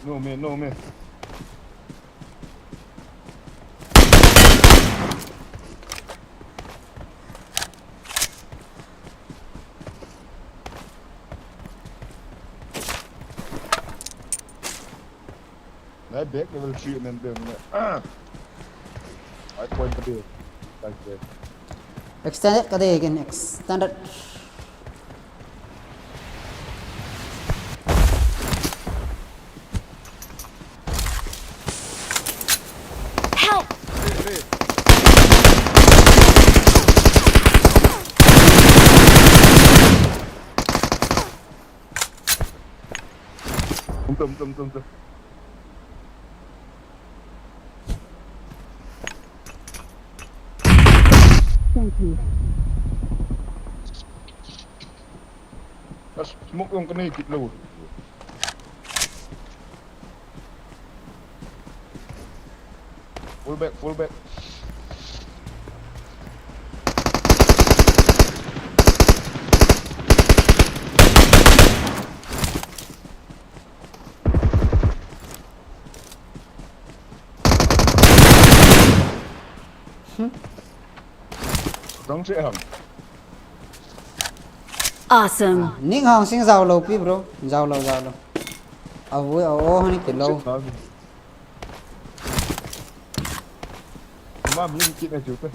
No, man, no, man. Nai back level three men bem ne. Ai point ka be. Like that. Extended ka de again, extended. Help! Tum, tum, tum, tum, tum. Thank you. Smoke jong kanei kit lou. Full back, full back. Dang che ham. Awesome. Ning hang sing jao lo pi bro. Jao lo, jao lo. A vui a o hani kilo. Che ham. Ma mi ki na ju pe.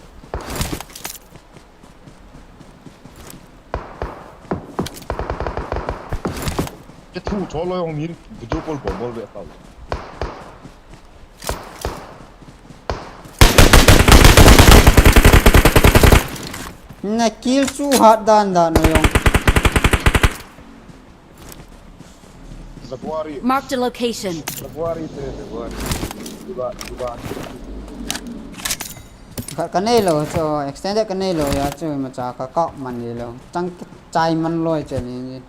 Ke thu cho lo yong ni video call bol bol ve ta. Na kill chu hat dan dan no yong. Labuari. Marked a location. Labuari te, labuari. Diba, diba. Ka, ka nei lo, chu extended ka nei lo ya, chu macha ka kap man ni lo. Chang chai man loi che ni.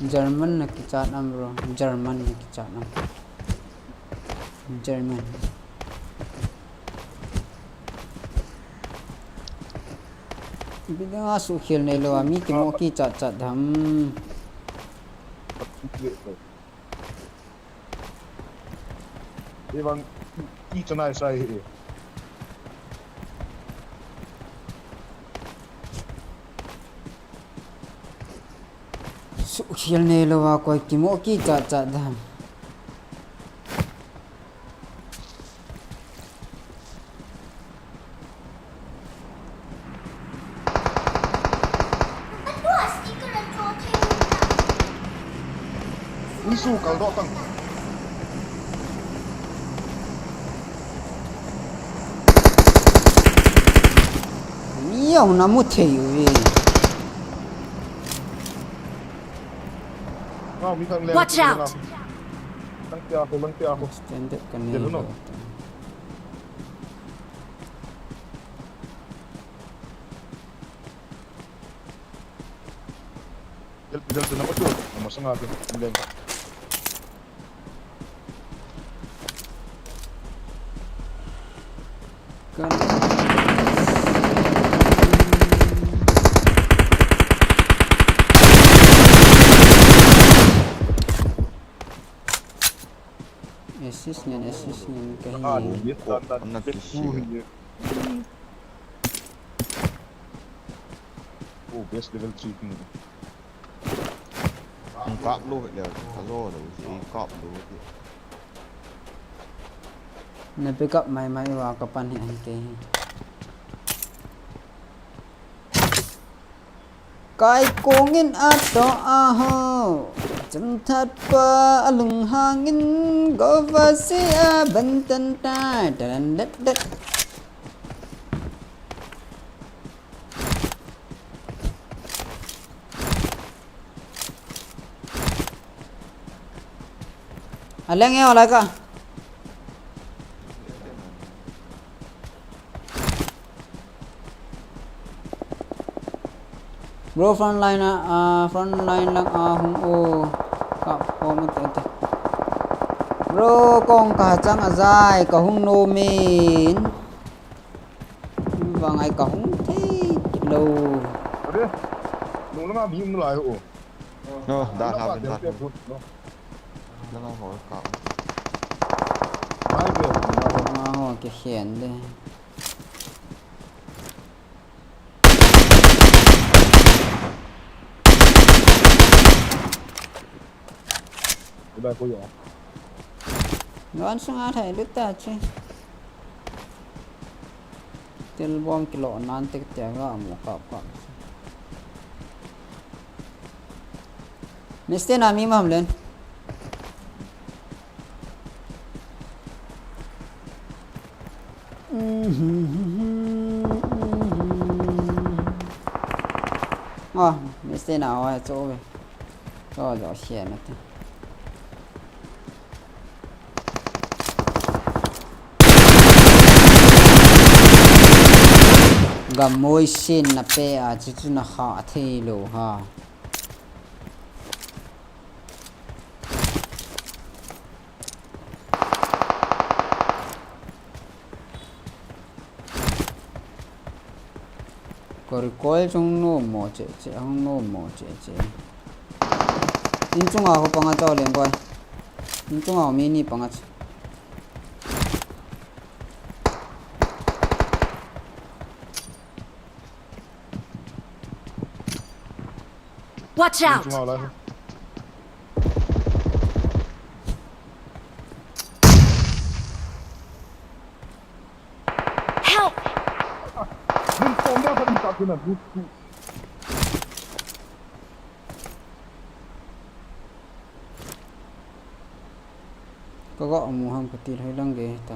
German na kichat am bro, German na kichat am. German. Bidang a su khel nei lo, a mi kimo kichat chat dam. Ivan, i chanai sai hi. Su khel nei lo a koi kimo kichat chat dam. Insu kal doh tang. Ni yau na mu thei u ve. Ngau mi thang le. Watch out. Lang pia ko, lang pia ko. Extended ka nei lo. Del, del, del, nama tu, nama sanga tu, leng. Kan. Assist ngen, assist ngen, kahi. Ah, ni ko, ana kisi. Oh, best level three. Ang kap lo, le, kazo lo, si kap lo, si. Na pick up mai mai wa kapan hi ang te. Kai kongin ato aho, chang that pa alung hangin, go va si a ban tan tai, tan dat dat. Aleng e, alai ka. Bro, front line a, ah, front line lang a hung o. Ka, ko mo te te. Bro, kong ka chang a jai, ka hung no min. Vang ai ka hung thei lo. Are, nung lama mi um lai ho. No, da ha ben da. Lama ho ka. Ai be. Ma ho ke khen de. Ila ko yo. Nuan sunga thai lut ta che. Til bom kilo nan tek tek ga mu kap kap. Mister Nami mam len. Ah, Mister Na ho cho ve. Cho jo sia na te. Gamoi sin na pe a chu chu na kha thei lo ha. Ko recoil chung no mo che che, hung no mo che che. In chunga ho panga to leng koi. Inchunga mi ni panga chu. Watch out! Inchunga lai. Help! Min pom dia khat min ta kina. Kaga amu ham kati lhai lang ge ta.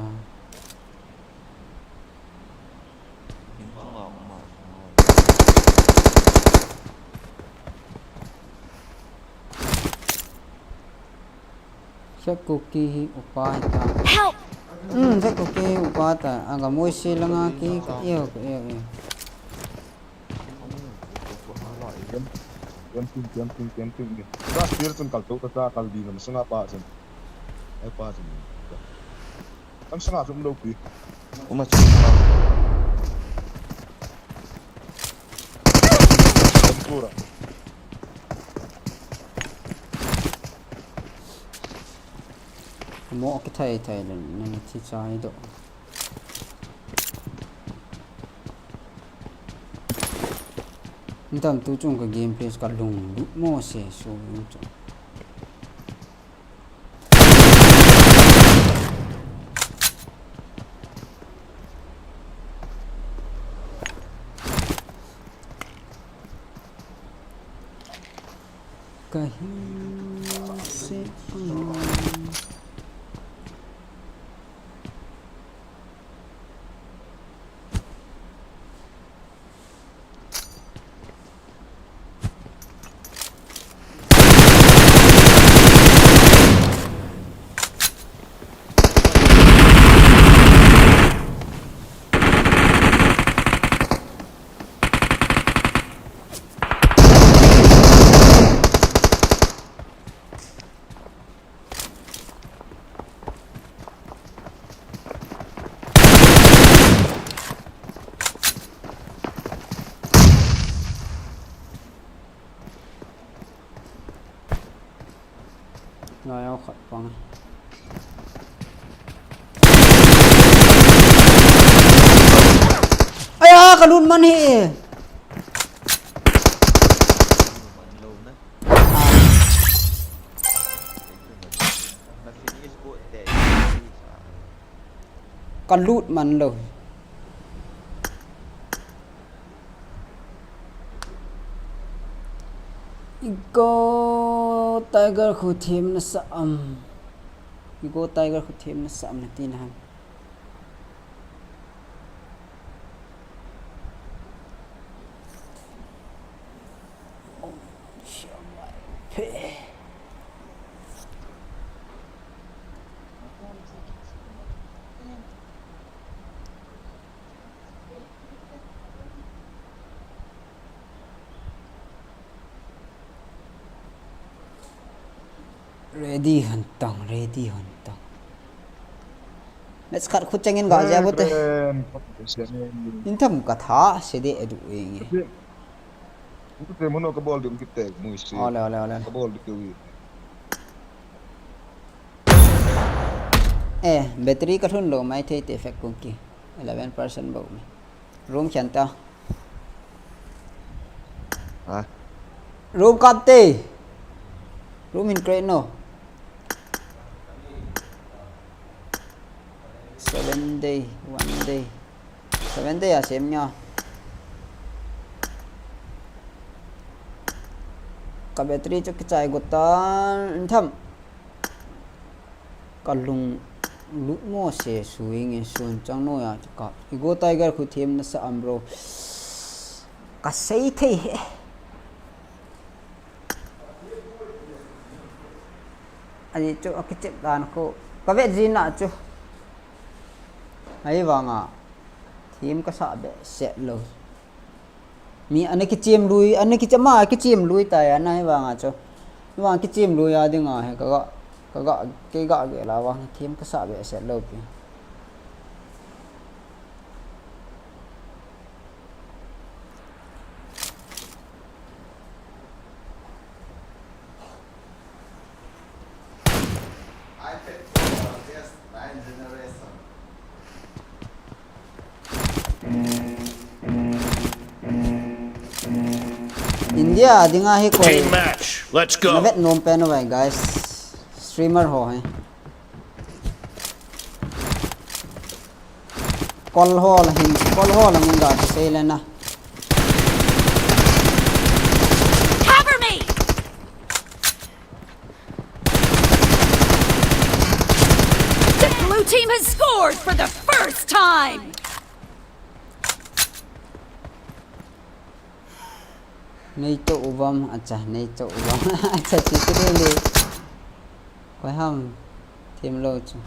Sek kuki hi upa hi ta. Help! Hmm, sek kuki hi upa ta. Aga moi si langa ki ka iyo ka iyo iyo. Camping, camping, camping ni. Last year chun kal to ka ta kal di na masanga pa chun. Ai pa chun. Tam sanga chun lo pi. Uma chun. Tempura. Mo ki thai thai le na thi chai do. Ntam tu chung ka game page ka lunglut mo se so yung chung. Kahin se. Lai au khat pang. Aya, ka lut man hi. Ka lut man lou. Ego Tiger khu them nasa am. Ego Tiger khu them nasa am nati na ham. Ready hon tong, ready hon tong. Match khat khu chengin ga ja bote. Intam ka tha se de edu inge. Ole, ole, ole. Eh, battery ka lhun lou mai thei te fek kung ki. Eleven percent bou mai. Room khen ta. Ha? Room kap te. Room in crate no. Seven day, one day. Seven day a sem nia. Ka battery chu kichai got tan tham. Ka lunglut mo se suing in sun chang noi a chu ka. Ego Tiger khu them nasa am bro. Ka sei thei he. Ani chu akichep dan khu. Ka vet jin na chu. Ahivanga. Them ka sa behseh lou. Mi ana kichem lui, ana kichem a, kichem lui tai ana hivanga chu. Hivang kichem lui a dinga hi kaga, kaga, kei ga ge la vang them ka sa behseh lou pi. India dinga hi koi. Team match. Let's go. Na vet nom pen uve, guys. Streamer ho hi. Kol ho la hin, kol ho la hin ga sei le na. Cover me! The blue team has scored for the first time! Nei cho uvam, acha, nei cho uvam. Acha, chi chi le le. Koi ham, team lo chu.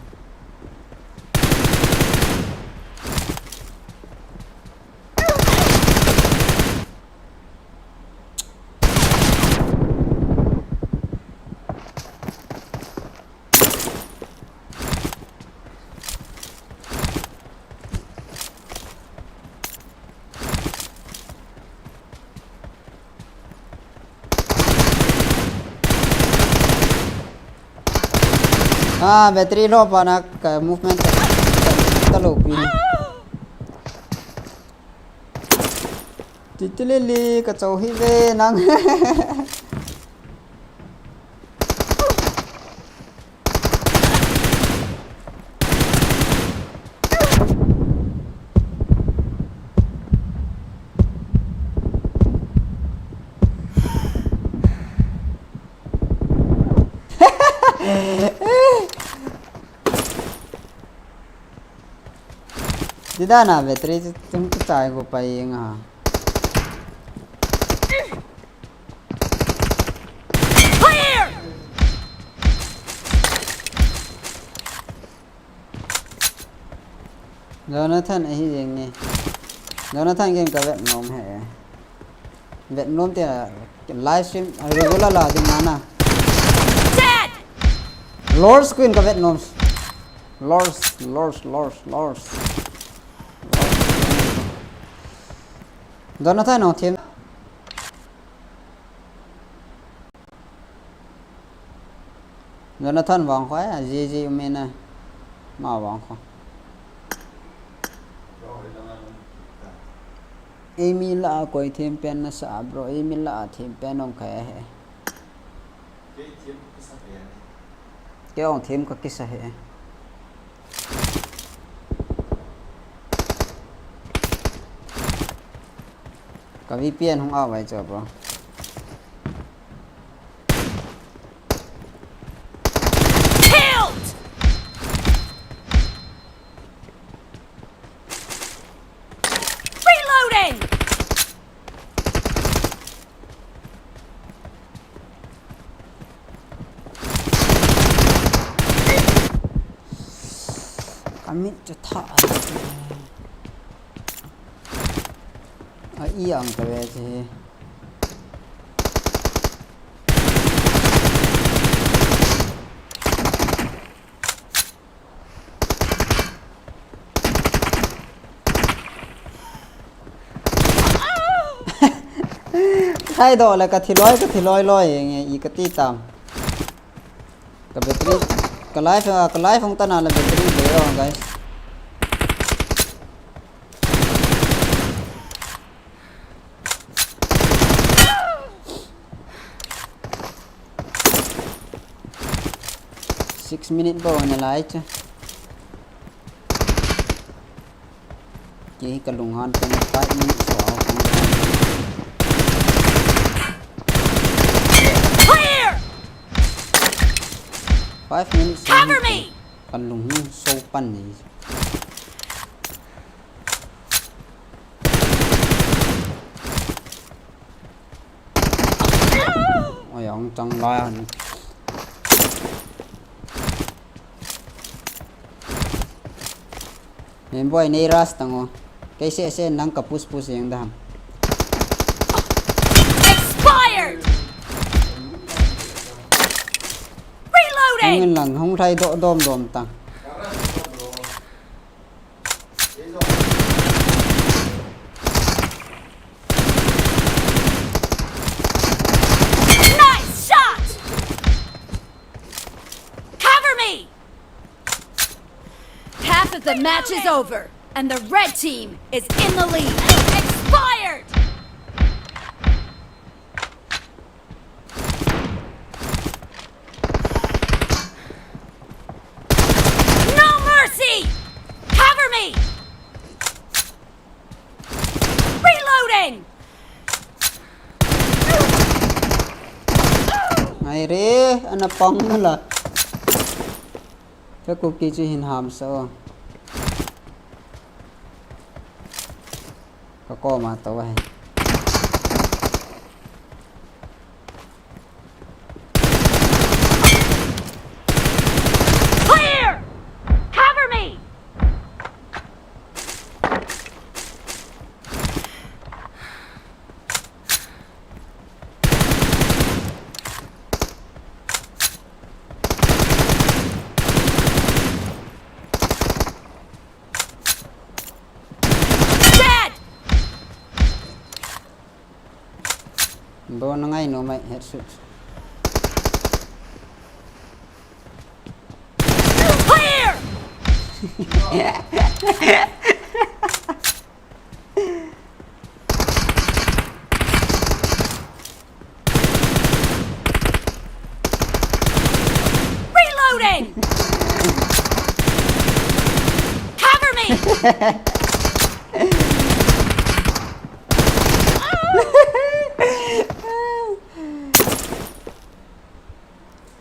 Ah, battery low pa na ka movement ta, ta, ta low pi. Titilili ka chau hi ve nang. Dida na battery tum tu chai go pai nga. Clear! Jonathan ahi jeng ni. Jonathan gen ka vet nom he. Vet nom te live stream regular la ding na. Dead! Lord screen ka vet nom. Lord, Lord, Lord, Lord. Jonathan no team. Jonathan vang kho a, G G umina. Ma vang kho. Emi la koi them pen nasa bro, emi la them pen ong kha he. Kei ong them ka kisa he. Ka V P N hung a vai cho bro. Killed! Reloading! Ka mit chu tha. A i ang ka ve che. Thai do le ka thi loi, ka thi loi loi nge i ka ti tam. Ka battery, ka life, ka life hung tan a le battery le ro, guys. Six minute bou ana lai chu. Kei hi ka lunghan pen five minutes so a hung. Clear! Five minutes so. Cover me! Ka lunghung so pan ni. Oi, ang chang lai han. Main boy, nei rush tang o. Kei se se nang ka push push jeng dam. Expired! Reloading! Hung in lang, hung thai do dom dom tang. Nice shot! Cover me! The match is over, and the red team is in the lead. Expired! No mercy! Cover me! Reloading! Ai re, ana pang la. Ka Kuki chu hin ham sa o. Ka koma to ahi. Clear! Cover me! Dead! Bo na ngai no mai headshot. Clear! Reloading! Cover me!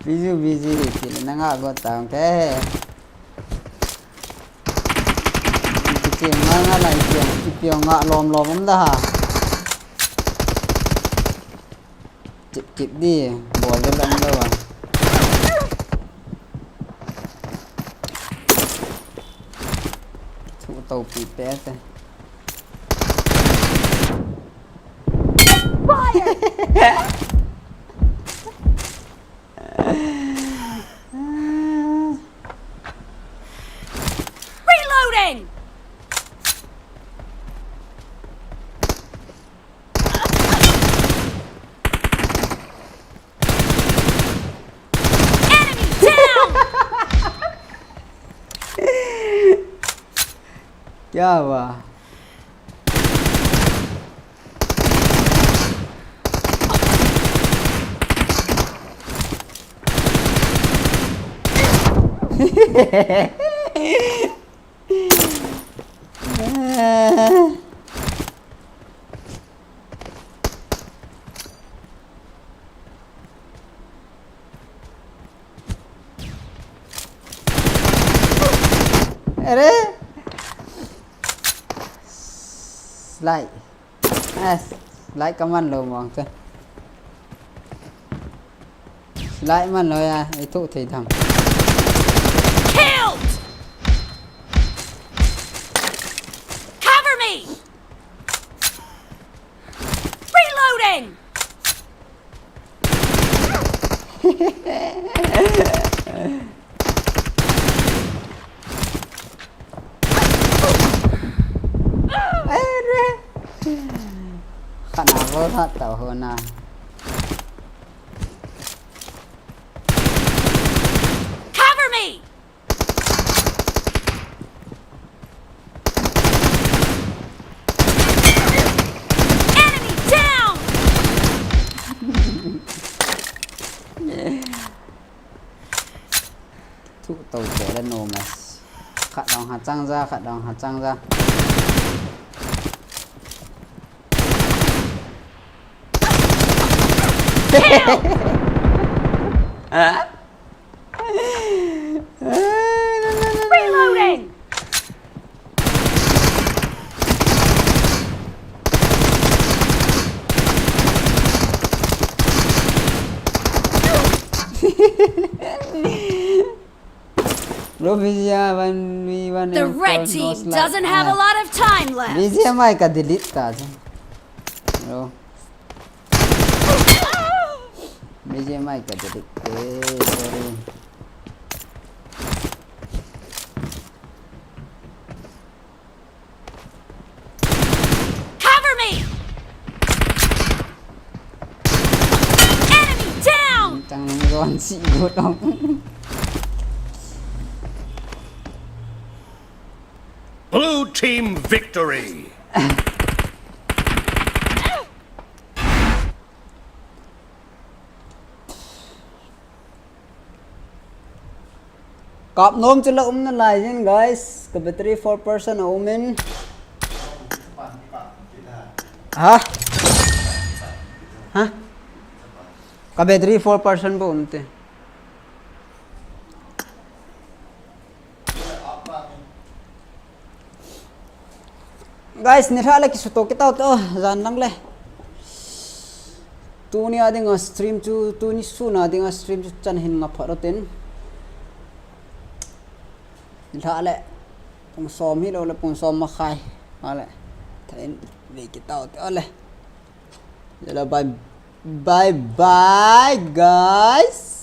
Busy, busy, ti le na nga go tang te. Ti ti ma nga lai ti, ti pi nga lom lom um da ha. Tip tip di, bol da lang da wa. Thu to pi pe te. Fire! Reloading! Enemy down! क्या हुआ? अरे, slide. Eh, slide ka man lou mong chu. Slide man lou ya, i thu thei tham. Killed! Cover me! Reloading! Khana vo hat tau ho na. Cover me! Enemy down! Thu to te la no mas. Khat dong ha chang ja, khat dong ha chang ja. Kill! Reloading! Bro, Vijay, one v one. The red team doesn't have a lot of time left. Vijay mai ka delete ta. Bro. Vijay mai ka delete. Eh, sorry. Cover me! Enemy down! Chang nang gon si got ong. Team victory. Kap nom chu la um nalai jin, guys. Ka battery four percent a um in. Ha? Ha? Ka battery four percent bou um te. Guys, nilhah le kisuto kit taute o, jan lang le. Tuni a dinga stream chu, tuni sun a dinga stream chu chan hin nga phat utin. Nilhah le pung som hilou le pung som makhai. Ale. Tha in ve kit taute o le. Jala bye bye bye, guys.